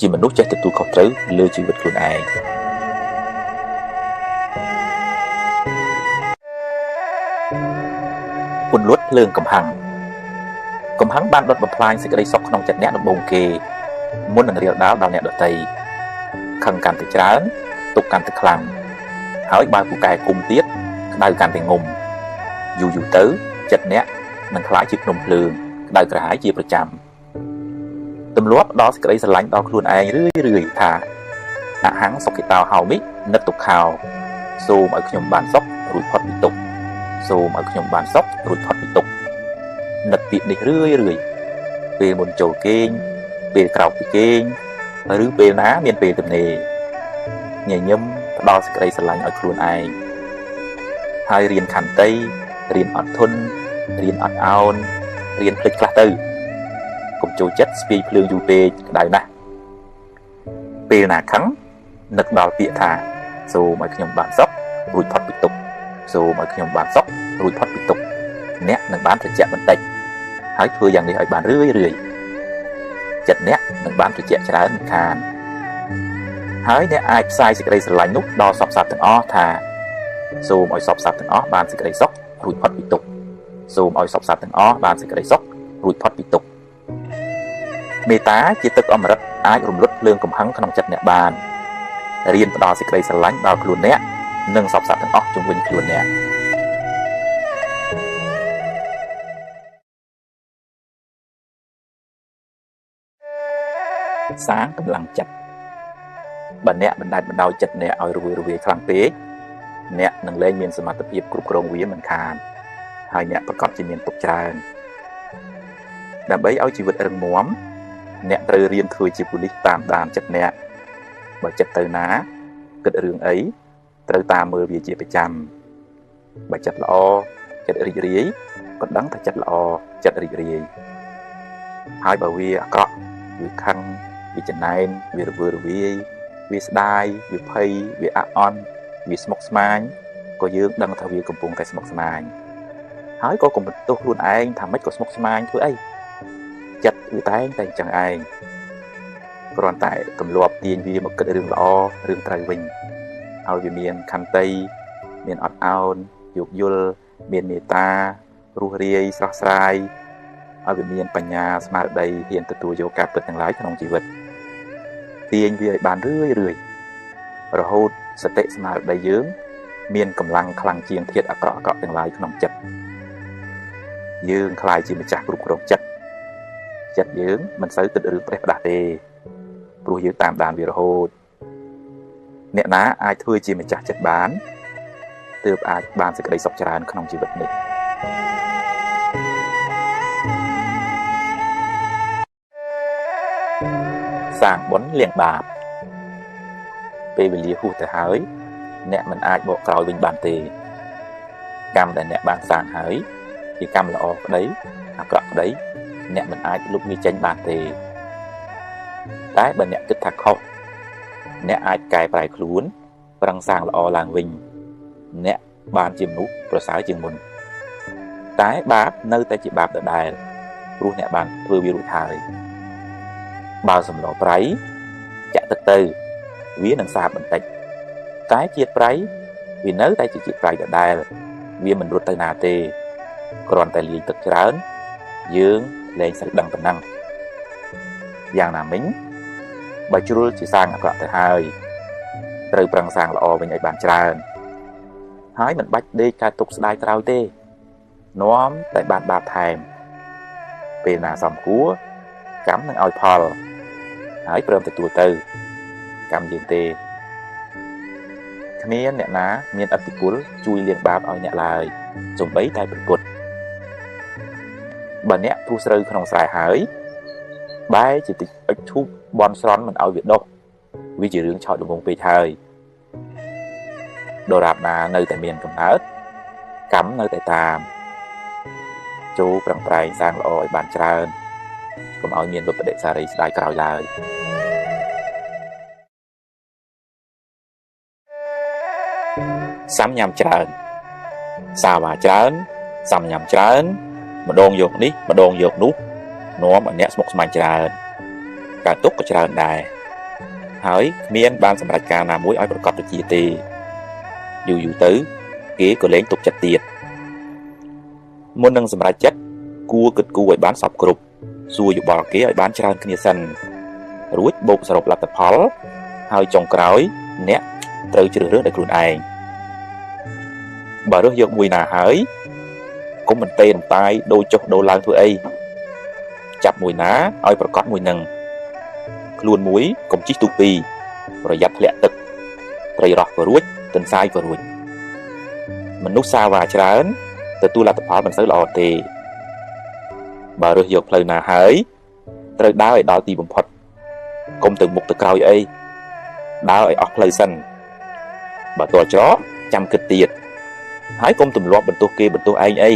A: ជាមនុស្សចេះទទួលខុសត្រូវលើជីវិតខ្លួនឯងពន្លត់ភ្លើងកំហឹងកំហឹងបានដុតបំផ្លាញសេចក្តីសុខក្នុងចិត្តអ្នកដំបូងគេមុននឹងរាលដាលដល់អ្នកដទៃខឹងកាន់តែច្រើនទុកកាន់តែខ្លាំងហើយបើពូកែគុំទៀតក្តៅកាន់តែងំយូរយូរទៅចិត្តអ្នកនឹងក្លាយជាភ្នំភ្លើងក្តៅក្រហាយជាប្រចាំទម្លាប់ដល់សេចក្តីស្រឡាញ់ដល់ខ្លួនឯងរឿយរឿយថាអហង្សុខិតោហោមិនិតុខោសូមឲ្យខ្ញុំបានសុខរួចផុតពីទុក្ខសូមឲ្យខ្ញុំបានសុខរួចផុតពីទុក្ខនឹកពាក្យនេះរឿយរឿយពេលមុនចូលគេងពេលក្រោកពីគេងឬពេលណាមានពេលទំនេរញញឹមផ្ដល់សេចក្តីស្រឡាញ់ឲ្យខ្លួនឯងហើយរៀនខន្តីរៀនអត់ធន់រៀនអត់ឱនរៀនភ្លេចខ្លះទៅកុំចូលចិត្តស្ពាយភ្លើងយូរពេកក្តៅណាស់ពេលណាខឹងនឹកដល់ពាក្យថាសូមឲ្យខ្ញុំបានសុខរួចផុតពីទុក្ខសូមឲ្យខ្ញុំបានសុខរួចផុតពីទុក្ខអ្នកនឹងបានត្រជាក់បន្តិចហើយធ្វើយ៉ាងនេះឲ្យបានរឿយរឿយចិត្តអ្នកនឹងបានត្រជាក់ច្រើនមិនខានហើយអ្នកអាចផ្សាយសេចក្តីស្រឡាញ់នោះដល់សព្វសត្វទាំងអស់ថាសូមឲ្យសព្វសត្វទាំងអស់បានសេចក្តីសុខរួចផុតពីទុក្ខសូមឲ្យសព្វសត្វទាំងអស់បានសេចក្តីសុខរួចផុតពីទុក្ខមេត្តាជាទឹកអម្រឹតអាចរំលត់ភ្លើងកំហឹងក្នុងចិត្តអ្នកបានរៀនផ្ដល់សេចក្តីស្រឡាញ់ដល់ខ្លួនអ្នកនិងសព្វសត្វទាំងអស់ជុំវិញខ្លួនអ្នកសាងកម្លាំងចិត្តបើអ្នកបណ្ដែតបណ្ដោយចិត្តអ្នកឲ្យរវើរវាយខ្លាំងពេកអ្នកនឹងលែងមានសមត្ថភាពគ្រប់គ្រងវាមិនខានហើយអ្នកប្រកាសជាមានទុក្ខច្រើនដើម្បីឲ្យជីវិតរឹងមាំអ្នកត្រូវរៀនធ្វើជាប៉ូលីសតាមដានចិត្តអ្នកបើចិត្តទៅណាគិតរឿងអីត្រូវតាមមើលវាជាប្រចាំបើចិត្តល្អចិត្តរីករាយក៏ដឹងថាចិត្តល្អចិត្តរីករាយហើយបើវាអាក្រក់វាខឹងវាចំណែនវារវើរវាយវាស្ដាយវាភ័យវាអាក់អន់វាស្មុគស្មាញក៏យើងដឹងថាវាកំពុងតែស្មុគស្មាញហើយក៏កុំបន្ទោសខ្លួនឯងថាម៉េចក៏ស្មុគស្មាញធ្វើអីចិត្តវាតែងតែអញ្ចឹងឯងគ្រាន់តែទម្លាប់ទាញវាមកគិតរឿងល្អរឿងត្រូវវិញឲ្យវាមានខន្តីមានអត់ឱនយោគយល់មានមេត្តារស់រាយស្រស់ស្រាយឲ្យវាមានបញ្ញាស្មារតីហ៊ានទទួលយកការពិតទាំងឡាយក្នុងជីវិតទាញវាឲ្យបានរឿយរឿយរហូតសតិស្មារតីយើងមានកម្លាំងខ្លាំងជាងធាតុអាក្រក់អាក្រក់ទាំងឡាយក្នុងចិត្តយើងក្លាយជាម្ចាស់គ្រប់គ្រងចិត្តចិត្តយើងមិនសូវគិតរឿងប្រេះផ្ដាស់ទេព្រោះយើងតាមដានវារហូតអ្នកណាអាចធ្វើជាម្ចាស់ចិត្តបានទើបអាចបានសេចក្តីសុខច្រើនក្នុងជីវិតនេះសាងបុណ្យលាងបាបពេលវេលាហួសទៅហើយអ្នកមិនអាចបកក្រោយវិញបានទេកម្មដែលអ្នកបានសាងហើយជាកម្មល្អក្តីអាក្រក់ក្តីអ្នកមិនអាចលុបវាចេញបានទេតែបើអ្នកគិតថាខុសអ្នកអាចកែប្រែខ្លួនប្រឹងសាងល្អឡើងវិញអ្នកបានជាមនុស្សប្រសើរជាងមុនតែបាបនៅតែជាបាបដដែលព្រោះអ្នកបានធ្វើវារួចហើយបើសម្លប្រៃចាក់ទឹកទៅវានឹងសាបបន្តិចតែជាតិប្រៃវានៅតែជាជាតិប្រៃដដែលវាមិនរត់ទៅណាទេគ្រាន់តែលាយទឹកច្រើនយើងលែងសូវដឹងប៉ុណ្ណឹងយ៉ាងណាមិញបើជ្រុលជាសាងអាក្រក់ទៅហើយត្រូវប្រឹងសាងល្អវិញឲ្យបានច្រើនហើយមិនបាច់ដេកកើតទុកស្ដាយក្រោយទេនាំតែបានបាបថែមពេលណាសំគួរកម្មនឹងឲ្យផលហើយព្រមទទួលទៅកម្មយើងទេគ្មានអ្នកណាមានឥទ្ធិពលជួយលាងបាបឲ្យអ្នកឡើយសូម្បីតែព្រះពុទ្ធបើអ្នកព្រោះស្រូវក្នុងស្រែហើយបែរជាតិចអុជធូបបន់ស្រន់មិនឲ្យវាដុះវាជារឿងឆោតល្ងងពេកហើយដរាបណានៅតែមានកំណើតកម្មនៅតែតាមចូលប្រឹងប្រែងសាងល្អឲ្យបានច្រើនកុំឲ្យមានវិបដិសារីស្ដាយក្រោយឡើយ សាំញ៉ាំច្រើនសាវ៉ាច្រើនសាំញ៉ាំច្រើនម្ដងយកនេះម្ដងយកនោះនាំឲ្យអ្នកស្មុគស្មាញច្រើនការទុកក៏ច្រើនដែរហើយគ្មានបានសម្រេចការណាមួយឲ្យប្រកបប្រជាទេយូរយូរទៅគេក៏លែងទុកចិត្តទៀតមុននឹងសម្រេចចិត្តគួរគិតគូរឲ្យបានសពគ្រប់សួរយោបល់គេឲ្យបានច្រើនគ្នាសិនរួចបូកសរុបលទ្ធផលហើយចុងក្រោយអ្នកត្រូវជ្រើសរើសដោយខ្លួនឯងបើរើសយកមួយណាហើយកុំបន្ទេរំតាយដូរចុះដូរឡើងធ្វើអីចាប់មួយណាឲ្យប្រកាសមួយនឹងខ្លួនមួយកុំជិះទូកពីរប្រយ័ត្នធ្លាក់ទឹកត្រីរស់ក៏រួចទន្សាយក៏រួចមនុស្សសាវ៉ាច្រើនទទួលលទ្ធផលមិនសូវល្អទេបើរើសយកផ្លូវណាហើយត្រូវដើរឲ្យដល់ទីបំផុតកុំទៅមុខទៅក្រោយអីដើរឲ្យអស់ផ្លូវសិនបើទាល់ច្រកចាំគិតទៀតហើយកុំទម្លាប់បន្ទោសគេបន្ទោសឯងអី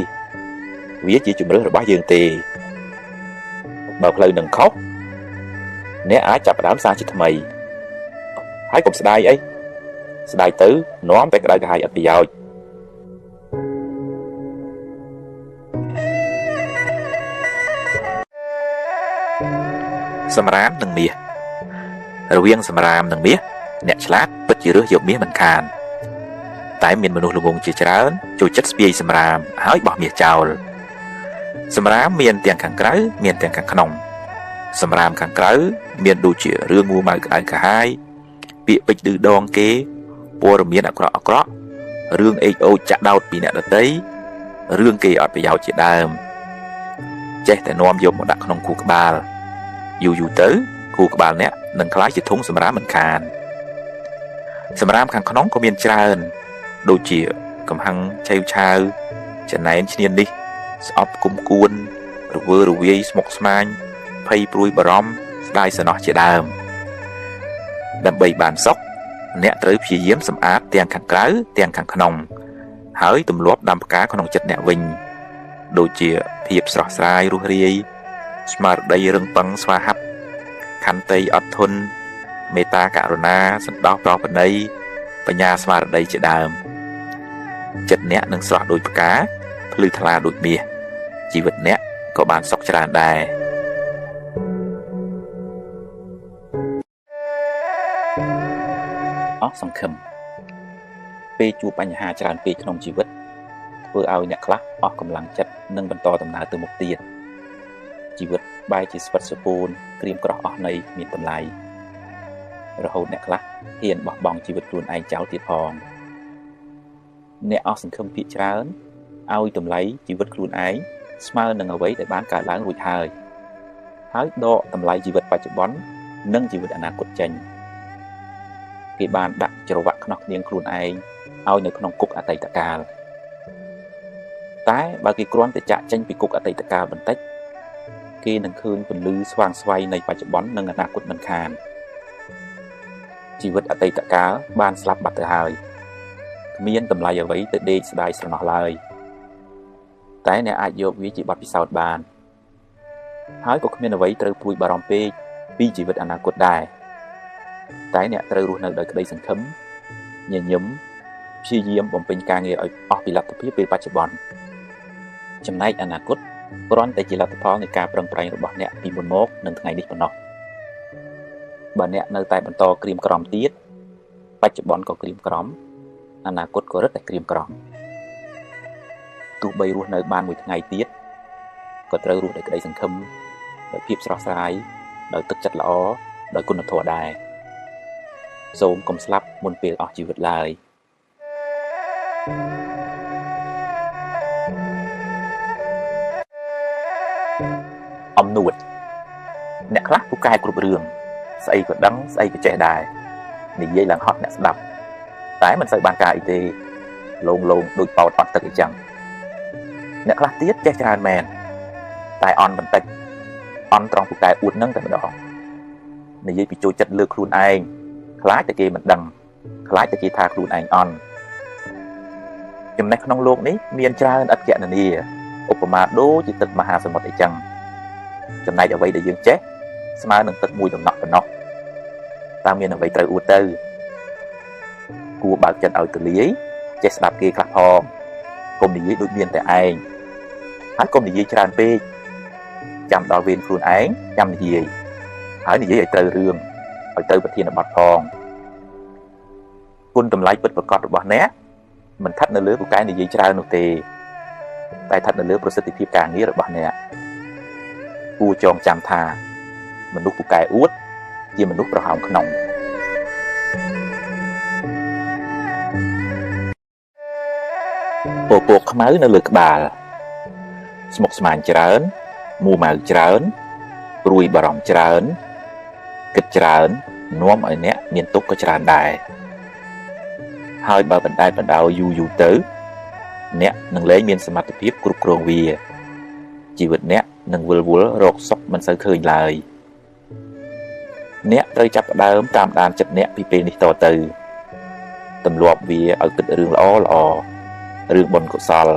A: វាជាជំរើសរបស់យើងទេបើផ្លូវនឹងខុសអ្នកអាចចាប់ផ្ដើមសារជាថ្មីហើយកុំស្ដាយអីស្ដាយទៅនាំតែក្តៅក្រហាយអត់ប្រយោជន៍សម្រាមនិងមាសរវាងសម្រាមនិងមាសអ្នកឆ្លាតពិតជារើសយកមាសមិនខានតែមានមនុស្សល្ងង់ជាច្រើនចូលចិត្តស្ពាយសម្រាមហើយបោះមាសចោលសម្រាមមានទាំងខាងក្រៅមានទាំងខាងក្នុងសម្រាមខាងក្រៅមានដូចជារឿងមួម៉ៅក្តៅក្រហាយពាក្យពេចន៍ឌឺដងគេព័ត៌មានអាក្រក់អាក្រក់រឿងអេកអូចចាក់ដោតពីអ្នកដទៃរឿងគេអត់ប្រយោជន៍ជាដើមចេះតែនាំយកមកដាក់ក្នុងខួរក្បាលយូរយូរទៅខួរក្បាលអ្នកនឹងក្លាយជាធុងសម្រាមមិនខានសម្រាមខាងក្នុងក៏មានច្រើនដូចជាកំហឹងឆេវឆាវចំណែនឈ្នាននេះស្អប់គុំគួនរវើរវាយស្មុគស្មាញភ័យព្រួយបារម្ភស្ដាយសំណោះជាដើមដើម្បីបានសុខអ្នកត្រូវព្យាយាមសម្អាតទាំងខាងក្រៅទាំងខាងក្នុងហើយទម្លាប់ដាំផ្កាក្នុងចិត្តអ្នកវិញដូចជាភាពស្រស់ស្រាយរួសរាយស្មារតីរឹងប៉ឹងស្វាហាប់ខន្តីអត់ធន់មេត្តាករុណាសន្តោសប្រោសប្រណីបញ្ញាស្មារតីជាដើមចិត្តអ្នកនឹងស្រស់ដូចផ្កាភ្លឺថ្លាដូចមាសជីវិតអ្នកក៏បានសុខច្រើនដែរអស់សង្ឃឹមពេលជួបបញ្ហាច្រើនពេកក្នុងជីវិតធ្វើឲ្យអ្នកខ្លះអស់កម្លាំងចិត្តនិងបន្តដំណើរទៅមុខទៀតជីវិតបែរជាស្វិតស្រពោនក្រៀមក្រោះអស់ន័យគ្មានតម្លៃរហូតអ្នកខ្លះហ៊ានបោះបង់ជីវិតខ្លួនឯងចោលទៀតផងអ្នកអស់សង្ឃឹមភាគច្រើនឲ្យតម្លៃជីវិតខ្លួនឯងស្មើនឹងអ្វីដែលបានកើតឡើងរួចហើយហើយដកតម្លៃជីវិតបច្ចុប្បន្ននិងជីវិតអនាគតចេញគេបានដាក់ច្រវាក់ខ្នោះខ្នៀងខ្លួនឯងឲ្យនៅក្នុងគុកអតីតកាលតែបើគេគ្រាន់តែចាក់ចេញពីគុកអតីតកាលបន្តិចគេនឹងឃើញពន្លឺស្វាងស្វ័យនៃបច្ចុប្បន្ននិងអនាគតមិនខានជីវិតអតីតកាលបានស្លាប់បាត់ទៅហើយគ្មានតម្លៃអ្វីទៅដេកស្ដាយស្រណោះឡើយតែអ្នកអាចយកវាជាបទពិសោធន៍បានហើយក៏គ្មានអ្វីត្រូវព្រួយបារម្ភពេកពីជីវិតអនាគតដែរតែអ្នកត្រូវរស់នៅដោយក្តីសង្ឃឹមញញឹមព្យាយាមបំពេញការងារឲ្យអស់ពីលទ្ធភាពពេលបច្ចុប្បន្នចំណែកអនាគតគ្រាន់តែជាលទ្ធផលនៃការប្រឹងប្រែងរបស់អ្នកពីមុនមកនិងថ្ងៃនេះប៉ុណ្ណោះបើអ្នកនៅតែបន្តក្រៀមក្រំទៀតបច្ចុប្បន្នក៏ក្រៀមក្រំអនាគតក៏រឹតតែក្រៀមក្រំទោះបីរស់នៅបានមួយថ្ងៃទៀតក៏ត្រូវរស់ដោយក្តីសង្ឃឹមដោយភាពស្រស់ស្រាយដោយទឹកចិត្តល្អដោយគុណធម៌ដែរសូមកុំស្លាប់មុនពេលអស់ជីវិតឡើយអំនួតអ្នកខ្លះពូកែគ្រប់រឿងស្អីក៏ដឹងស្អីក៏ចេះដែរនិយាយឡើងហត់អ្នកស្ដាប់តែមិនសូវបានការអីទេលងលងដូចប៉ោតអត់ទឹកអីចឹងអ្នកខ្លះទៀតចេះច្រើនមែនតែអន់បន្តិចអន់ត្រង់ពូកែអួតនឹងតែម្ដងនិយាយពីចូលចិត្តលើខ្លួនឯងខ្លាចតែគេមិនដឹងខ្លាចតែគេថាខ្លួនឯងអន់ចំណេះក្នុងលោកនេះមានច្រើនឥតគណនាឧបមាដូចជាទឹកមហាសមុទ្រអីចឹងចំណែកអ្វីដែលយើងចេះស្មើនឹងទឹកមួយដំណក់ប៉ុណ្ណោះតើមានអ្វីត្រូវអួតទៅគួរបើកចិត្តឲ្យទូលាយ ចេះស្ដាប់គេខ្លះផងកុំនិយាយដូចមានតែឯងហើយកុំនិយាយច្រើនពេកចាំដល់វេនខ្លួនឯងចាំនិយាយហើយនិយាយឲ្យត្រូវរឿងឲ្យត្រូវប្រធានបទផងគុណតម្លៃពិតប្រាកដរបស់អ្នកមិនស្ថិតនៅលើពូកែនិយាយច្រើននោះទេតែស្ថិតនៅលើប្រសិទ្ធភាពការងាររបស់អ្នកគួរចងចាំថាមនុស្សពូកែអួតជាមនុស្សប្រហោងក្នុងពពកខ្មៅនៅលើក្បាលស្មុគស្មាញច្រើនមួម៉ៅច្រើនព្រួយបារម្ភច្រើនគិតច្រើននាំឲ្យអ្នកមានទុក្ខក៏ច្រើនដែរហើយបើបណ្ដែតបណ្ដោយយូរយូរទៅអ្នកនឹងលែងមានសមត្ថភាពគ្រប់គ្រងវាជីវិតអ្នកនឹងវិលវល់រកសុខមិនសូវឃើញឡើយអ្នកត្រូវចាប់ផ្ដើមតាមដានចិត្តអ្នកពីពេលនេះតទៅទម្លាប់វាឲ្យគិតរឿងល្អល្អរឿងបុណ្យកុសល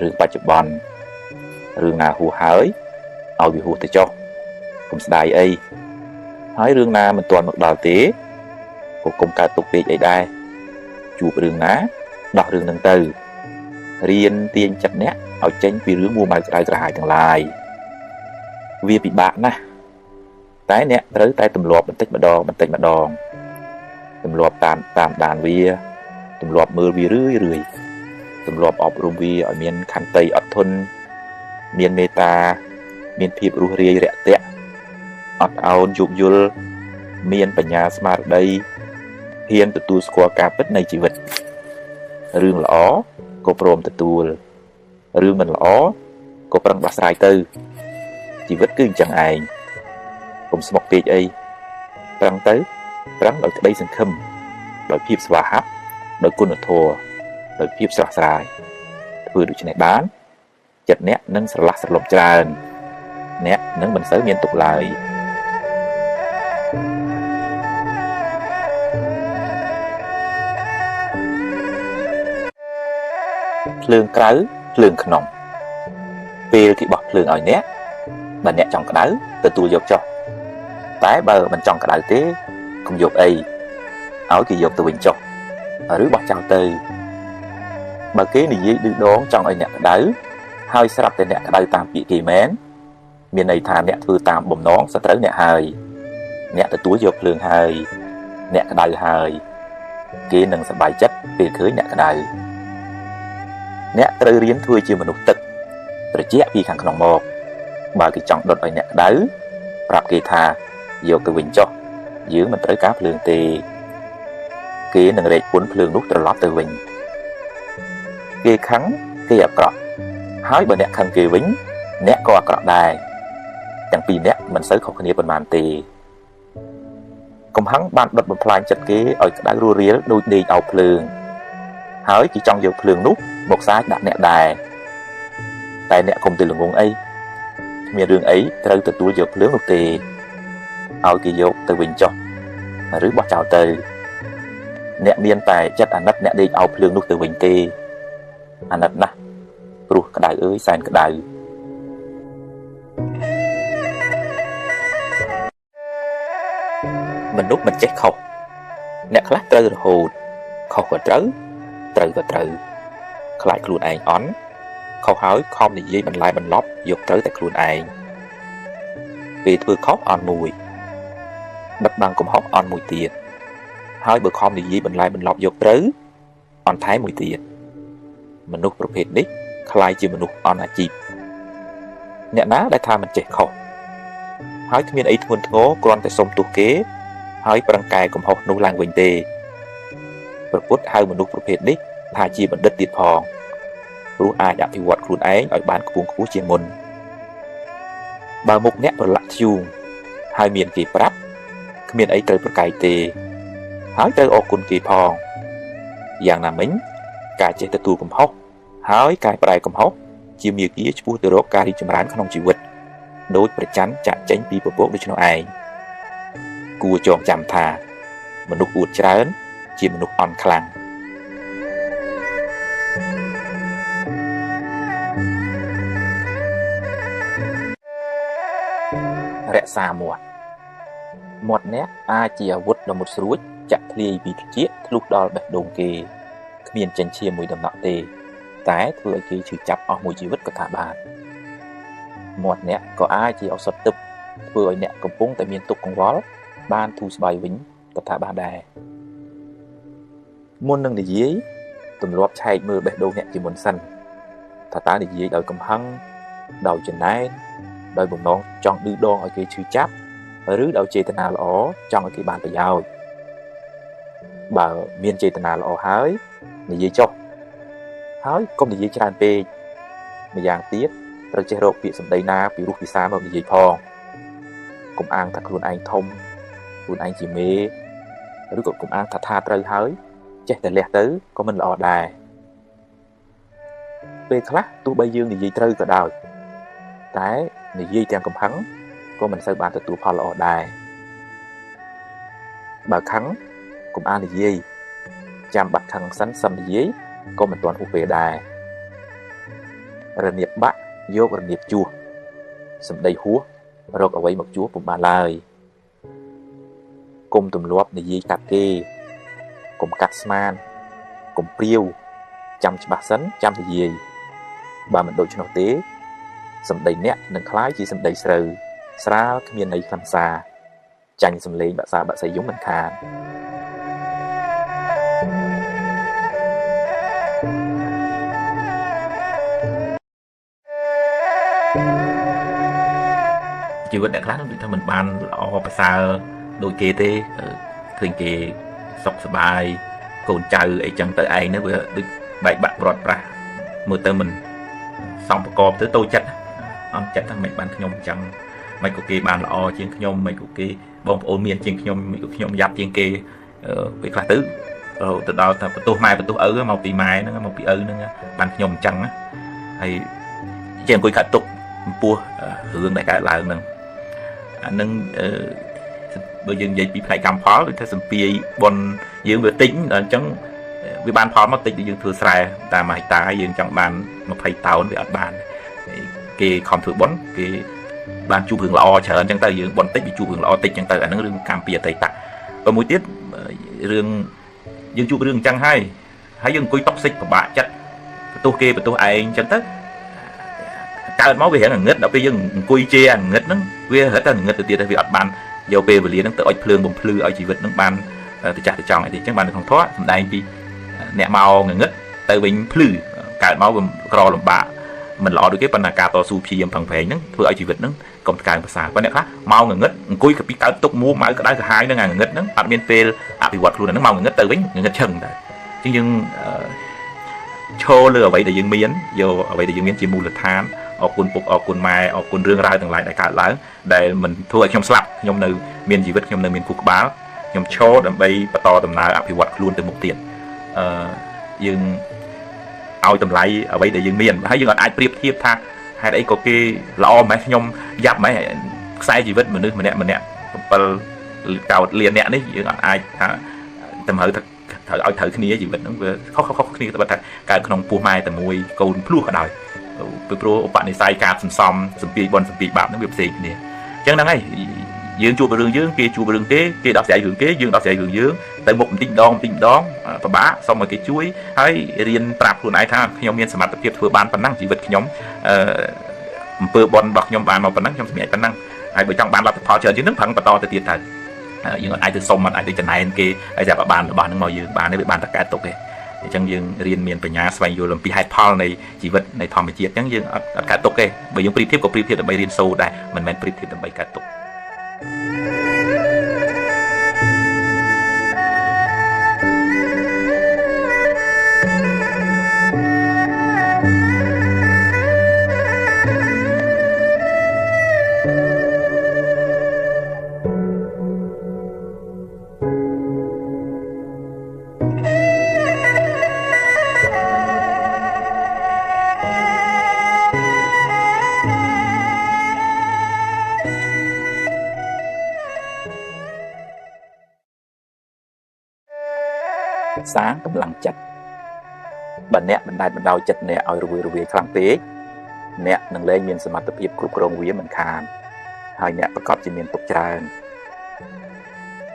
A: រឿងបច្ចុប្បន្នរឿងណាហួសហើយឲ្យវាហួសទៅចុះកុំស្ដាយអីហើយរឿងណាមិនទាន់មកដល់ទេក៏កុំកើតទុកពេកអីដែរជួបរឿងណាដោះរឿងនឹងទៅរៀនទាញចិត្តអ្នកឲ្យចេញពីរឿងមួម៉ៅក្តៅក្រហាយទាំងឡាយវាពិបាកណាស់តែអ្នកត្រូវតែទម្លាប់បន្តិចម្ដងបន្តិចម្ដងទម្លាប់តាមដានវាទម្លាប់មើលវារឿយរឿយទម្លាប់អប់រំវាឲ្យមានខន្តីអត់ធន់មានមេត្តាមានភាពរួសរាយរាក់ទាក់អត់ឱនយោគយល់មានបញ្ញាស្មារតីហ៊ានទទួលស្គាល់ការពិតនៃជីវិតរឿងល្អក៏ព្រមទទួលរឿងមិនល្អក៏ប្រឹងដោះស្រាយទៅជីវិតគឺអញ្ចឹងឯងកុំស្មុគពេកអីប្រឹងទៅប្រឹងដោយក្តីសង្ឃឹមដោយភាពស្វាហាប់ដោយគុណធម៌ដោយភាពស្រស់ស្រាយធ្វើដូច្នេះបានចិត្តអ្នកនឹងស្រឡះស្រលំច្រើនអ្នកនឹងមិនសូវមានទុក្ខឡើយភ្លើងក្រៅភ្លើងក្នុងពេលគេបោះភ្លើងឲ្យអ្នកបើអ្នកចង់ក្តៅទទួលយកចុះតែបើមិនចង់ក្តៅទេកុំយកអីឲ្យគេយកទៅវិញចុះឬបោះចោលទៅបើគេនិយាយឌឺដងចង់ឲ្យអ្នកក្តៅហើយស្រាប់តែអ្នកក្តៅតាមពាក្យគេមែនមានន័យថាអ្នកធ្វើតាមបំណងសត្រូវអ្នកហើយអ្នកទទួលយកភ្លើងហើយអ្នកក្តៅហើយគេនឹងសប្បាយចិត្តពេលឃើញអ្នកក្តៅអ្នកត្រូវរៀនធ្វើជាមនុស្សទឹកត្រជាក់ពីខាងក្នុងមកបើគេចង់ដុតឲ្យអ្នកក្តៅប្រាប់គេថាយកទៅវិញចុះយើងមិនត្រូវការភ្លើងទេគេនឹងរែកពុនភ្លើងនោះត្រឡប់ទៅវិញគេខឹងគេអាក្រក់ហើយបើអ្នកខឹងគេវិញអ្នកក៏អាក្រក់ដែរទាំងពីរអ្នកមិនសូវខុសគ្នាប៉ុន្មានទេកំហឹងបានដុតបំផ្លាញចិត្តគេឲ្យក្តៅរស់រាលដូចដេកអោបភ្លើងហើយគេចង់យកភ្លើងនោះមកសាចដាក់អ្នកដែរតែអ្នកកុំទៅល្ងងអីគ្មានរឿងអីត្រូវទទួលយកភ្លើងនោះទេឲ្យគេយកទៅវិញចុះឬបោះចោលទៅអ្នកមានតែចិត្តអាណិតអ្នកដេកអោបភ្លើងនោះទៅវិញទេអាណិតណាស់ព្រោះក្តៅអើយសែនក្តៅមនុស្សមិនចេះខុសអ្នកខ្លះត្រូវរហូតខុសក៏ត្រូវត្រូវក៏ត្រូវខ្លាចខ្លួនឯងអន់ខុសហើយខំនិយាយបន្លែបន្លប់យកត្រូវតែខ្លួនឯងពេលធ្វើខុសអន់មួយបិទបាំងកំហុសអន់មួយទៀតហើយបើខំនិយាយបន្លែបន្លប់យកត្រូវអន់ថែមមួយទៀតមនុស្សប្រភេទនេះក្លាយជាមនុស្សអន់អាជីពអ្នកណាដែលថាមិនចេះខុសហើយគ្មានអីធ្ងន់ធ្ងរគ្រាន់តែសុំទោសគេហើយប្រឹងកែកំហុសនោះឡើងវិញទេព្រះពុទ្ធហៅមនុស្សប្រភេទនេះថាជាបណ្ឌិតទៀតផងព្រោះអាចអភិវឌ្ឍខ្លួនឯងឲ្យបានខ្ពង់ខ្ពស់ជាងមុនបើមុខអ្នកប្រឡាក់ធ្យូងហើយមានគេប្រាប់គ្មានអីត្រូវប្រកែកទេហើយត្រូវអរគុណគេផងយ៉ាងណាមិញការចេះទទួលកំហុសហើយកែប្រែកំហុសជាមាគ៌ាឆ្ពោះទៅរកការរីកចម្រើនក្នុងជីវិតដោយប្រច័ណ្ឌចាក់ចេញពីពពកដូច្នោះឯងគួរចងចាំថាមនុស្សអួតច្រើនជាមនុស្សអន់ខ្លាំងរក្សាមាត់មាត់អ្នកអាចជាអាវុធដ៏មុតស្រួចចាក់ធ្លាយពីត្រចៀកធ្លុះដល់បេះដូងគេ គ្មានចិញ្ចៀមមួយដំណក់ទេតែធ្វើឲ្យគេឈឺចាប់អស់មួយជីវិតក៏ថាបានមាត់អ្នកក៏អាចជាឱសថទឹកធ្វើឲ្យអ្នកកំពុងតែមានទុក្ខកង្វល់បានធូរស្បើយវិញក៏ថាបានដែរមុននឹងនិយាយទម្លាប់ឆែកមើលបេះដូងអ្នកជាមុនសិនថាតើនិយាយដោយកំហឹងដោយចំណែនដោយបំណងចង់ឌឺដងឲ្យគេឈឺចាប់ឬដោយចេតនាល្អចង់ឲ្យគេបានប្រយោជន៍បើមានចេតនាល្អហើយនិយាយចុះហើយកុំនិយាយច្រើនពេកម្យ៉ាងទៀតត្រូវចេះរកពាក្យសម្ដីណាពីរោះពិសាមកនិយាយផងកុំអាងថាខ្លួនឯងធំខ្លួនឯងជាមេឬក៏កុំអាងថាត្រូវហើយចេះតែលះទៅក៏មិនល្អដែរពេលខ្លះទោះបីយើងនិយាយត្រូវក៏ដោយតែនិយាយទាំងកំហឹងក៏មិនសូវបានទទួលផលល្អដែរបើខឹងកុំអាននិយាយចាំបាត់ខឹងសិនសឹមនិយាយក៏មិនទាន់ហួសពេលដែររនៀបបាក់យករនៀបជួសសម្ដីហួសរកអ្វីមកជួសពុំបានឡើយកុំទម្លាប់និយាយកាត់គេកុំកាត់ស្មានកុំព្រាវចាំច្បាស់សិនចាំនិយាយបើមិនដូច្នោះទេសម្ដីអ្នកនឹងក្លាយជាសម្ដីស្រូវស្រាលគ្មានន័យខ្លឹមសារចាញ់សំឡេងបាក់សាបាក់សីយំមិនខានជីវិតអ្នកខ្លះនឹងដូចថាមិនបានល្អប្រសើរដូចគេទេឃើញគេសុខសប្បាយកូនចៅអីចឹងទៅឯងហ្នឹងវាដូចបែកបាក់ប្រត់ប្រាស់មើលទៅមិនសមប្រកបទៅតូចចិត្តអន់ចិត្តថាមិនបានខ្ញុំអញ្ចឹងមិនក៏គេបានល្អជាងខ្ញុំមិនក៏គេបងប្អូនមានជាងខ្ញុំមិនក៏ខ្ញុំយ៉ាប់ជាងគេពេលខ្លះទៅទៅដល់ថាបន្ទោសម៉ែបន្ទោសឪមកពីម៉ែហ្នឹងមកពីឪហ្នឹងបានខ្ញុំអញ្ចឹងហើយជាអង្គុយកាត់ទុកចំពោះរឿងដែលកើតឡើងហ្នឹងអានឹងបើយើងនិយាយពីផ្នែកកម្មផលដូចថាសំពាយបុណ្យយើងវាតិចដល់អញ្ចឹងវាបានផលមកតិចដូចយើងធ្វើស្រែតាម1ហិកតាយើងចង់បាន20តោនវាអត់បានគេខំធ្វើបុណ្យគេបានជួបរឿងល្អច្រើនអញ្ចឹងទៅយើងបុណ្យតិចវាជួបរឿងល្អតិចអញ្ចឹងទៅអានឹងរឿងកម្មពីអតីតបើមួយទៀតរឿងយើងជួបរឿងអញ្ចឹងហើយហើយយើងអង្គុយតុកសិចពិបាកចិត្តបន្ទោសគេបន្ទោសឯងអញ្ចឹងទៅកើតមកវារៀងងឹតដល់ពេលយើងអង្គុយជេរអាងឹតហ្នឹងវារត់តែងឹតទៅទៀតវាអត់បានយកពេលវេលាហ្នឹងទៅអុចភ្លើងបំភ្លឺឲ្យជីវិតហ្នឹងបានទៅចាស់ទៅចង់អីទេអញ្ចឹងបាននៅក្នុងធម៌សំដែងពីអ្នកមកងងឹតទៅវិញភ្លឺកើតមកវាក្រលំបាកមិនល្អដូចគេប៉ុន្តែការតស៊ូព្យាយាមប្រឹងប្រែងហ្នឹងធ្វើឲ្យជីវិតហ្នឹងកុំថ្កើងប្រសើរប៉ុន្តែអ្នកខ្លះមកងងឹតអង្គុយកាពីកើតទុកមួម៉ៅក្តៅក្រហាយហ្នឹងអាងងឹតហ្នឹងអត់មានពេលអភិវឌ្ឍខ្លួនហ្នឹងមកងងឹតទៅវិញងងឹតឈឹងទៅអញ្ចឹងយើងឈរលើអ្វីដែលយើងមានយកអ្វីដែលយើងមានជាមូលដ្ឋានអរគុណពុកអរគុណម៉ែអរគុណរឿងរ៉ាវទាំងឡាយដែលកើតឡើងដែលមិនធ្វើឲ្យខ្ញុំស្លាប់ខ្ញុំនៅមានជីវិតខ្ញុំនៅមានខួរក្បាលខ្ញុំឈរដើម្បីបន្តដំណើរអភិវឌ្ឍខ្លួនទៅមុខទៀតយើងឲ្យតម្លៃអ្វីដែលយើងមានហើយយើងអាចប្រៀបធៀបថាហេតុអីក៏គេល្អម៉េះខ្ញុំយ៉ាប់ម៉េះខ្សែជីវិតមនុស្សម្នាក់ម្នាក់7កោតលានអ្នកនេះយើងអាចថាតម្រូវត្រូវឲ្យត្រូវគ្នាជីវិតហ្នឹងវាខុសៗគ្នាតែថាកើតក្នុងពោះម៉ែតែមួយកូនភ្លោះក៏ដោយពីព្រោះឧបនិស្ស័យការសន្សំសំពាយបុណ្យសំពាយបាបហ្នឹងវាផ្សេងគ្នាអញ្ចឹងហ្នឹងហើយយើងជួបរឿងយើងគេជួបរឿងគេគេដោះស្រាយរឿងគេយើងដោះស្រាយរឿងយើងទៅមុខបន្តិចម្ដងបន្តិចម្ដងពិបាកសុំឲ្យគេជួយហើយរៀនប្រាប់ខ្លួនឯងថាខ្ញុំមានសមត្ថភាពធ្វើបានប៉ុណ្ណឹងជីវិតខ្ញុំអំពើបុណ្យរបស់ខ្ញុំបានមកប៉ុណ្ណឹងខ្ញុំសម្រេចប៉ុណ្ណឹងហើយបើចង់បានលទ្ធផលច្រើនជាងហ្នឹងប្រឹងបន្តទៅទៀតទៅយើងអាចទៅសុំអាចទៅចំណែនគេហើយតែបានរបស់ហ្នឹងមកយើងបានទេវាបានតែកើតទុកទេអញ្ចឹងយើងរៀនមានបញ្ញាស្វែងយល់អំពីហេតុផលនៃជីវិតនៃធម្មជាតិអញ្ចឹងយើងអត់កើតទុកទេបើយើងប្រៀបធៀបក៏ប្រៀបធៀបដើម្បីរៀនសូត្រដែរមិនមែនប្រៀបធៀបដើម្បីកើតទុកសាងកម្លាំងចិត្តបើអ្នកបណ្ដែតបណ្ដោយចិត្តអ្នកឲ្យរវើរវាយខ្លាំងពេកអ្នកនឹងលែងមានសមត្ថភាពគ្រប់គ្រងវាមិនខានហើយអ្នកប្រកបជាមានទុក្ខច្រើន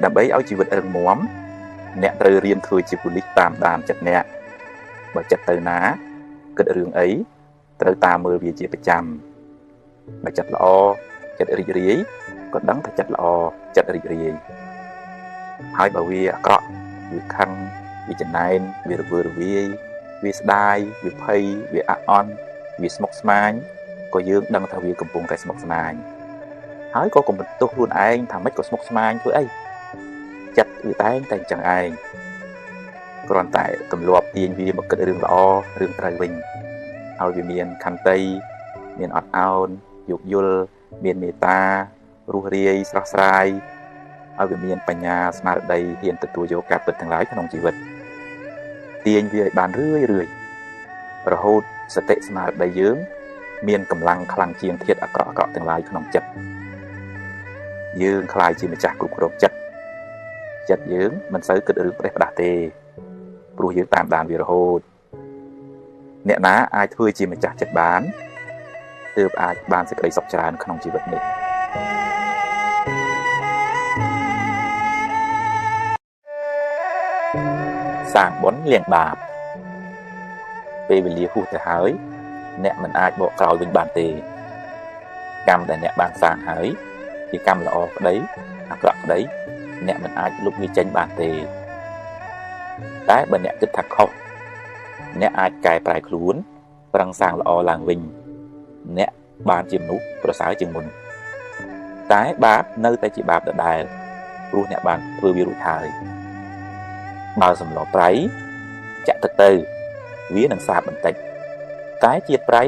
A: ដើម្បីឲ្យជីវិតរឹងមាំអ្នកត្រូវរៀនធ្វើជាប៉ូលីសតាមដានចិត្តអ្នក បើចិត្តទៅណាគិតរឿងអីត្រូវតាមមើលវាជាប្រចាំបើចិត្តល្អចិត្តរីករាយក៏ដឹងថាចិត្តល្អចិត្តរីករាយហើយបើវាអាក្រក់វាខឹងវាចំណែនវារវើរវាយវាស្ដាយវាភ័យវាអាក់អន់វាស្មុគស្មាញក៏យើងដឹងថាវាកំពុងតែស្មុគស្មាញហើយក៏កុំបន្ទោសខ្លួនឯងថាម៉េចក៏ស្មុគស្មាញធ្វើអីចិត្តវាតែងតែអញ្ចឹងឯងគ្រាន់តែទម្លាប់ទាញវាមកគិតរឿងល្អរឿងត្រូវវិញឲ្យវាមានខន្តីមានអត់ឱនយោគយល់មានមេត្តារស់រាយស្រស់ស្រាយឲ្យវាមានបញ្ញាស្មារតីហ៊ានទទួលយកការពិតទាំងឡាយក្នុងជីវិតទាញវាឲ្យបានរឿយរឿយរហូតសតិស្មារតីយើងមានកម្លាំងខ្លាំងជាងធាតុអាក្រក់អាក្រក់ទាំងឡាយក្នុងចិត្តយើងក្លាយជាម្ចាស់គ្រប់គ្រងចិត្តចិត្តយើងមិនសូវគិតរឿងផ្ដេសផ្ដាស់ទេព្រោះយើងតាមដានវារហូតអ្នកណាអាចធ្វើជាម្ចាស់ចិត្តបានទើបអាចបានសេចក្តីសុខច្រើនក្នុងជីវិតនេះសាងបុណ្យលាងបាបពេលវេលាហួសទៅហើយអ្នកមិនអាចបកក្រោយវិញបានទេកម្មដែលអ្នកបានសាងហើយជាកម្មល្អក្តីអាក្រក់ក្តីអ្នកមិនអាចលុបវាចេញបានទេតែបើអ្នកគិតថាខុសអ្នកអាចកែប្រែខ្លួនប្រឹងសាងល្អឡើងវិញអ្នកបានជាមនុស្សប្រសើរជាងមុនតែបាបនៅតែជាបាបដដែលព្រោះអ្នកបានធ្វើវារួចហើយបើសម្លប្រៃចាក់ទឹកទៅវានឹងសាបបន្តិចតែជាតិប្រៃ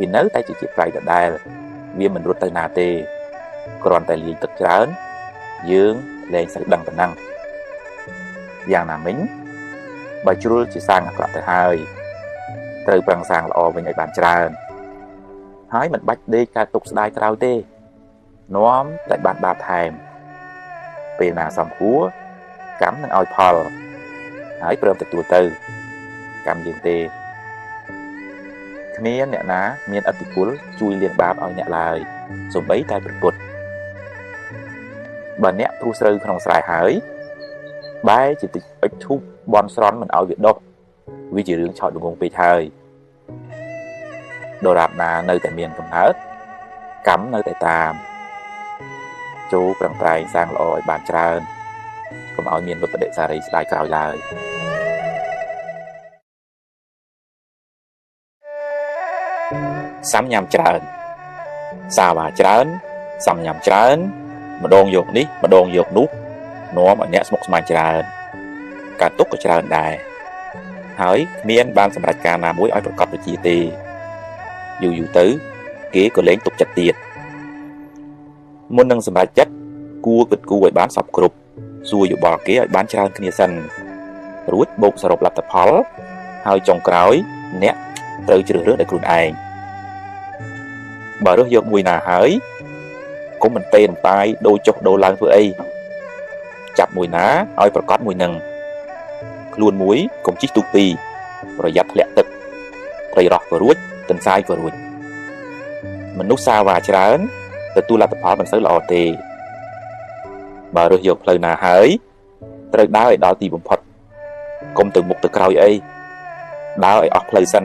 A: វានៅតែជាជាតិប្រៃដដែលវាមិនរត់ទៅណាទេគ្រាន់តែលាយទឹកច្រើនយើងលែងសូវដឹងប៉ុណ្ណឹងយ៉ាងណាមិញបើជ្រុលជាសាងអាក្រក់ទៅហើយត្រូវប្រឹងសាងល្អវិញឲ្យបានច្រើនហើយមិនបាច់ដេកកើតទុកស្ដាយក្រោយទេនាំតែបានបាបថែមពេលណាសំគួរកម្មនឹងឲ្យផលហើយព្រមទទួលទៅកម្មយើងទេគ្មានអ្នកណាមានឥទ្ធិពលជួយលាងបាបឲ្យអ្នកឡើយសូម្បីតែព្រះពុទ្ធបើអ្នកព្រោះស្រូវក្នុងស្រែហើយបែរជាតិចអុជធូបបន់ស្រន់មិនឲ្យវាដុះវាជារឿងឆោតល្ងងពេកហើយដរាបណានៅតែមានកំណើតកម្មនៅតែតាមចូលប្រឹងប្រែងសាងល្អឲ្យបានច្រើនកុំឲ្យមានវិបដិសារីស្ដាយក្រោយឡើយសាំញ៉ាំច្រើនសាវ៉ាច្រើនសាំញ៉ាំច្រើនម្ដងយកនេះម្ដងយកនោះនាំឲ្យអ្នកស្មុគស្មាញច្រើនការទុកក៏ច្រើនដែរហើយគ្មានបានសម្រេចការណាមួយឲ្យប្រកបវិជ្ជាទេយូរយូរទៅគេក៏លែងទុកចិត្តទៀតមុននឹងសម្រេចចិត្តគួរគិតគូរឲ្យបានសពគ្រប់សួរយោបល់គេឲ្យបានច្រើនគ្នាសិនរួចបូកសរុបលទ្ធផលហើយចុងក្រោយអ្នកត្រូវជ្រើសរើសដោយខ្លួនឯងបើរើសយកមួយណាហើយកុំមិនទេនតាយដូរចុះដូរឡើងធ្វើអីចាប់មួយណាឲ្យប្រកាសមួយនឹងខ្លួនមួយកុំជិះទូកពីរប្រយ័ត្នធ្លាក់ទឹកត្រីរ៉ស់ក៏រួចទន្សាយក៏រួចមនុស្សសាវ៉ាច្រើនទទួលលទ្ធផលមិនសូវល្អទេបើរើសយកផ្លូវណាហើយត្រូវដើរឲ្យដល់ទីបំផុតកុំទៅមុខទៅក្រោយអីដើរឲ្យអស់ផ្លូវសិន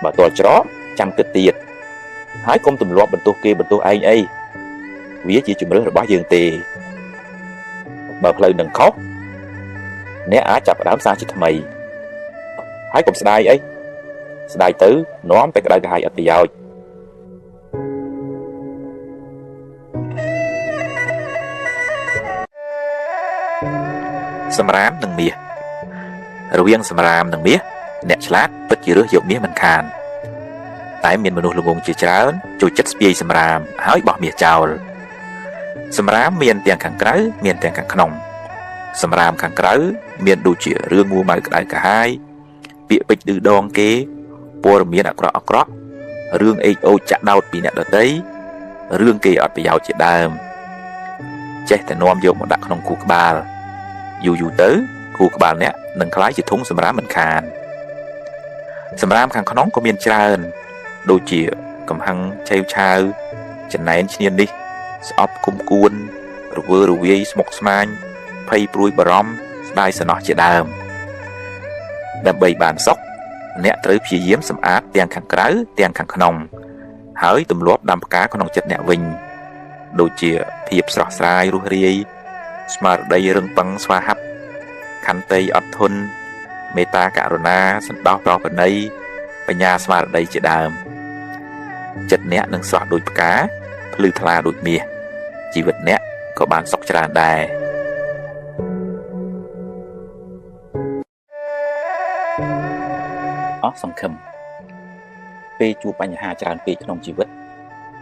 A: បើទាល់ច្រកចាំគិតទៀតហើយកុំទម្លាប់បន្ទោសគេបន្ទោសឯងអីវាជាជំរឿនរបស់យើងទេបើផ្លូវនឹងខុសអ្នកអាចចាប់ផ្ដើមសាជាថ្មីហើយកុំស្ដាយអីស្ដាយទៅនាំតែក្តៅក្រហាយអត់ប្រយោជន៍សម្រាមនិងមាសរវាងសម្រាមនិងមាសអ្នកឆ្លាតពិតជារើសយកមាសមិនខានតែមានមនុស្សល្ងងជាច្រើនចូលចិត្តស្ពាយសម្រាមហើយបោះមាសចោលសម្រាមមានទាំងខាងក្រៅមានទាំងខាងក្នុងសម្រាមខាងក្រៅមានដូចជារឿងមួម៉ៅក្តៅក្រហាយពាក្យពេចន៍ឌឺដងគេព័ត៌មានអាក្រក់អាក្រក់រឿងអេកអូចចាក់ដោតពីអ្នកដទៃរឿងគេអត់ប្រយោជន៍ជាដើមចេះតែនាំយកមកដាក់ក្នុងខួរក្បាលយូរយូរទៅខួរក្បាលអ្នកនឹងក្លាយជាធុងសម្រាមមិនខានសម្រាមខាងក្នុងក៏មានច្រើនដូចជាកំហឹងឆេវឆាវចំណែនឈ្នានីសស្អប់គុំគួនរវើរវាយស្មុគស្មាញភ័យព្រួយបារម្ភស្ដាយសំណោះជាដើម ដើម្បីបានសុខអ្នកត្រូវព្យាយាមសម្អាតទាំងខាងក្រៅទាំងខាងក្នុងហើយទម្លាប់ដាំផ្កាក្នុងចិត្តអ្នកវិញដូចជាភាពស្រស់ស្រាយរួសរាយស្មារតីរឹងប៉ឹងស្វាហាប់ខន្តីអត់ធន់មេត្តាករុណាសន្តោសប្រោសប្រណីបញ្ញាស្មារតីជាដើមចិត្តអ្នកនឹងស្រស់ដូចផ្កាភ្លឺថ្លាដូចមាសជីវិតអ្នកក៏បានសុខច្រើនដែរអស់សង្ឃឹមពេលជួបបញ្ហាច្រើនពេកក្នុងជីវិត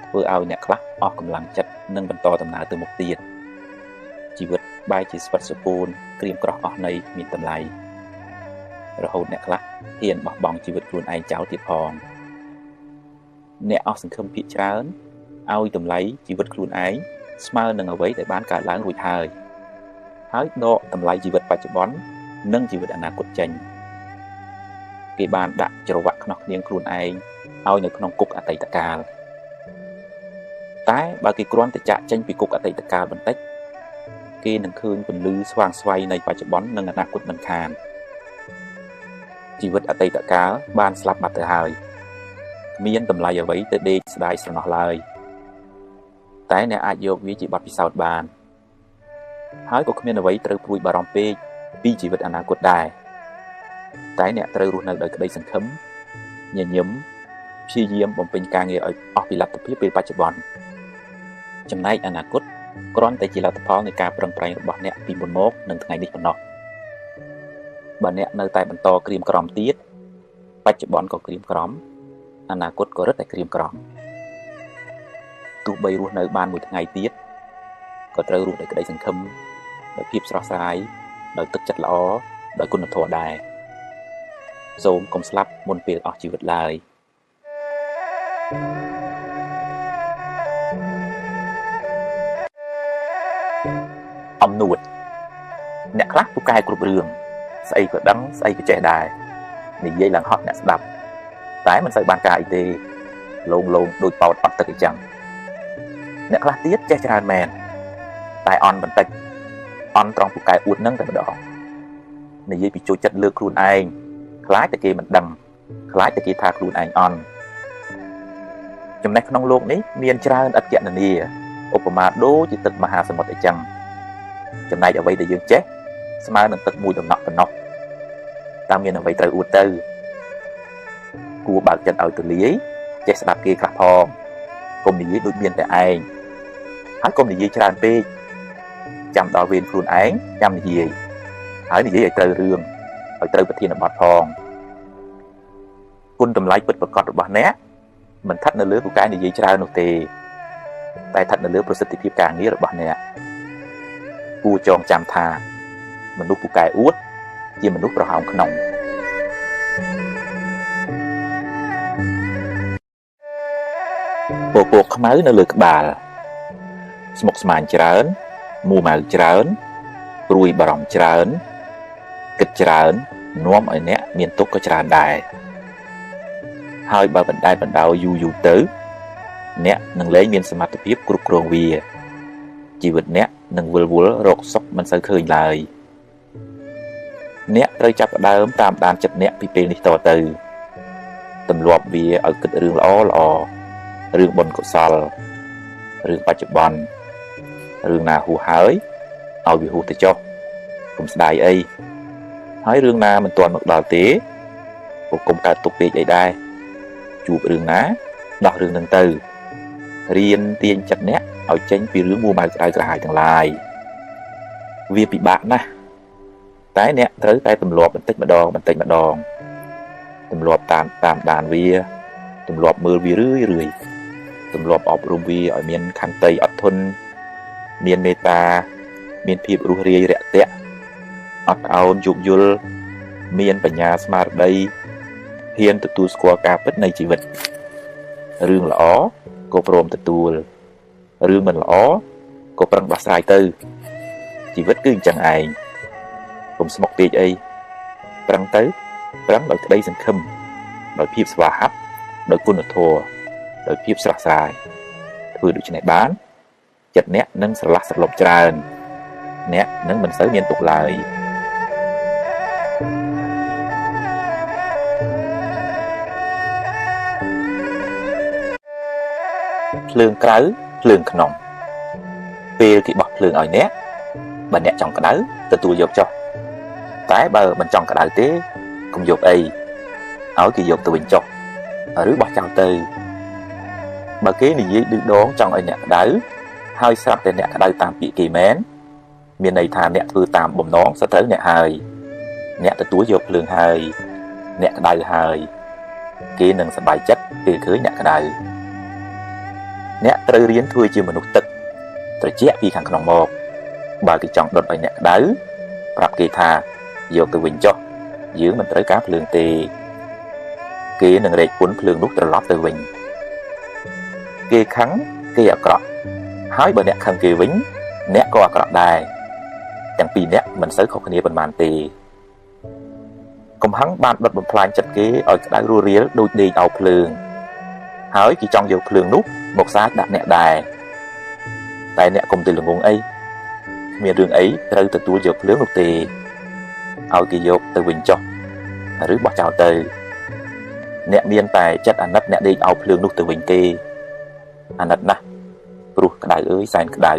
A: ធ្វើឲ្យអ្នកខ្លះអស់កម្លាំងចិត្តនិងបន្តដំណើរទៅមុខទៀតជីវិតបែរជាស្វិតស្រពោនក្រៀមក្រោះអស់ន័យគ្មានតម្លៃរហូតអ្នកខ្លះហ៊ានបោះបង់ជីវិតខ្លួនឯងចោលទៀតផងអ្នកអស់សង្ឃឹមភាគច្រើនឲ្យតម្លៃជីវិតខ្លួនឯងស្មើនឹងអ្វីដែលបានកើតឡើងរួចហើយហើយដកតម្លៃជីវិតបច្ចុប្បន្ននិងជីវិតអនាគតចេញគេបានដាក់ច្រវាក់ខ្នោះគ្នៀងខ្លួនឯងឲ្យនៅក្នុងគុកអតីតកាលតែបើគេគ្រាន់តែចាក់ចេញពីគុកអតីតកាលបន្តិចគេនឹងឃើញពន្លឺស្វាងស្វ័យនៃបច្ចុប្បន្ននិងអនាគតមិនខានជីវិតអតីតកាលបានស្លាប់បាត់ទៅហើយគ្មានតម្លៃអ្វីទៅដេកស្ដាយស្រណោះឡើយតែអ្នកអាចយកវាជាបទពិសោធន៍បានហើយក៏គ្មានអ្វីត្រូវព្រួយបារម្ភពេកពីជីវិតអនាគតដែរតែអ្នកត្រូវរស់នៅដោយក្តីសង្ឃឹមញញឹមព្យាយាមបំពេញការងារឲ្យអស់ពីលទ្ធភាពពេលបច្ចុប្បន្នចំណែកអនាគតគ្រាន់តែជាលទ្ធផលនៃការប្រឹងប្រែងរបស់អ្នកពីមុនមកនិងថ្ងៃនេះប៉ុណ្ណោះបើអ្នកនៅតែបន្តក្រៀមក្រំទៀតបច្ចុប្បន្នក៏ក្រៀមក្រំអនាគតក៏រឹតតែក្រៀមក្រំទោះបីរស់នៅបានមួយថ្ងៃទៀតក៏ត្រូវរស់ដោយក្តីសង្ឃឹមដោយភាពស្រស់ស្រាយដោយទឹកចិត្តល្អដោយគុណធម៌ដែរសូមកុំស្លាប់មុនពេលអស់ជីវិតឡើយអំនួតអ្នកខ្លះពូកែគ្រប់រឿងស្អីក៏ដឹងស្អីក៏ចេះដែរនិយាយឡើងហត់អ្នកស្ដាប់តែមិនសូវបានការអីទេលងលងដូចប៉ោតអត់ទឹកអីចឹងអ្នកខ្លះទៀតចេះច្រើនមែនតែអន់បន្តិចអន់ត្រង់ពូកែអួតនឹងតែម្ដងនិយាយពីចូលចិត្តលើកខ្លួនឯងខ្លាចតែគេមិនដឹងខ្លាចតែគេថាខ្លួនឯងអន់ចំណេះក្នុងលោកនេះមានច្រើនឥតគណនាឧបមាដូចជាទឹកមហាសមុទ្រអីចឹងចំណែកអ្វីដែលយើងចេះស្មើនឹងទឹកមួយដំណក់ប៉ុណ្ណោះតើមានអ្វីត្រូវអួតទៅគួរបើកចិត្តឲ្យទូលាយចេះស្ដាប់គេខ្លះផងកុំនិយាយដូចមានតែឯងហើយកុំនិយាយច្រើនពេកចាំដល់វេនខ្លួនឯងចាំនិយាយហើយនិយាយឲ្យត្រូវរឿងឲ្យត្រូវប្រធានបទផងគុណតម្លៃពិតប្រាកដរបស់អ្នកមិនស្ថិតនៅលើពូកែនិយាយច្រើននោះទេតែស្ថិតនៅលើប្រសិទ្ធភាពការងាររបស់អ្នកគួរចងចាំថាមនុស្សពូកែអួតជាមនុស្សប្រហោងក្នុងពពកខ្មៅនៅលើក្បាលស្មុគស្មាញច្រើនមួម៉ៅច្រើនព្រួយបារម្ភច្រើនគិតច្រើននាំឲ្យអ្នកមានទុក្ខក៏ច្រើនដែរហើយបើបណ្ដែតបណ្ដោយយូរយូរទៅអ្នកនឹងលែងមានសមត្ថភាពគ្រប់គ្រងវាជីវិតអ្នកនឹងវិលវល់រកសុខមិនសូវឃើញឡើយអ្នកត្រូវចាប់ផ្ដើមតាមដានចិត្តអ្នកពីពេលនេះតទៅទម្លាប់វាឲ្យគិតរឿងល្អល្អរឿងបុណ្យកុសលរឿងបច្ចុប្បន្នរឿងណាហួសហើយឲ្យវាហួសទៅចុះកុំស្ដាយអីហើយរឿងណាមិនទាន់មកដល់ទេក៏កុំកើតទុកពេកអីដែរជួបរឿងណាដោះរឿងនឹងទៅរៀនទាញចិត្តអ្នកឲ្យចេញពីរឿងមួម៉ៅក្តៅក្រហាយទាំងឡាយវាពិបាកណាស់តែអ្នកត្រូវតែទម្លាប់បន្តិចម្ដងបន្តិចម្ដងទម្លាប់តាមដានវាទម្លាប់មើលវារឿយរឿយទម្លាប់អប់រំវាឲ្យមានខន្តីអត់ធន់មានមេត្តាមានភាពរួសរាយរាក់ទាក់អត់ឱនយោគយល់មានបញ្ញាស្មារតីហ៊ានទទួលស្គាល់ការពិតនៃជីវិតរឿងល្អក៏ព្រមទទួលរឿងមិនល្អក៏ប្រឹងដោះស្រាយទៅជីវិតគឺអញ្ចឹងឯងកុំស្មុគពេកអីប្រឹងទៅប្រឹងដោយក្តីសង្ឃឹមដោយភាពស្វាហាប់ដោយគុណធម៌ដោយភាពស្រស់ស្រាយធ្វើដូច្នេះបានចិត្តអ្នកនឹងស្រឡះស្រលប់ច្រើនអ្នកនឹងមិនសូវមានទុក្ខឡើយ ភ្លើងក្រៅភ្លើងក្នុងពេលគេបោះភ្លើងឲ្យអ្នកបើអ្នកចង់ក្តៅទទួលយកចុះតែបើមិនចង់ក្តៅទេកុំយកអីឲ្យគេយកទៅវិញចុះឬបោះចោលទៅបើគេនិយាយឌឺដងចង់ឲ្យអ្នកក្តៅហើយស្រាប់តែអ្នកក្តៅតាមពាក្យគេមែនមានន័យថាអ្នកធ្វើតាមបំណងសត្រូវអ្នកហើយអ្នកទទួលយកភ្លើងហើយអ្នកក្តៅហើយគេនឹងសប្បាយចិត្តពេលឃើញអ្នកក្តៅអ្នកត្រូវរៀនធ្វើជាមនុស្សទឹកត្រជាក់ពីខាងក្នុងមកបើគេចង់ដុតឲ្យអ្នកក្តៅប្រាប់គេថាយកទៅវិញចុះយើងមិនត្រូវការភ្លើងទេគេនឹងរែកពុនភ្លើងនោះត្រឡប់ទៅវិញគេខឹងគេអាក្រក់ហើយបើអ្នកខឹងគេវិញអ្នកក៏អាក្រក់ដែរទាំងពីរអ្នកមិនសូវខុសគ្នាប៉ុន្មានទេកំហឹងបានដុតបំផ្លាញចិត្តគេឲ្យក្តៅរស់រាលដូចដេកអោភ្លើងហើយគេចង់យកភ្លើងនោះមកសាចដាក់អ្នកដែរតែអ្នកកុំទៅល្ងងអីគ្មានរឿងអីត្រូវទទួលយកភ្លើងនោះទេឲ្យគេយកទៅវិញចុះឬបោះចោលទៅអ្នកមានតែចិត្តអាណិតអ្នកដេកអោភ្លើងនោះទៅវិញទេអាណិតណាស់ព្រោះក្តៅអើយសែនក្តៅ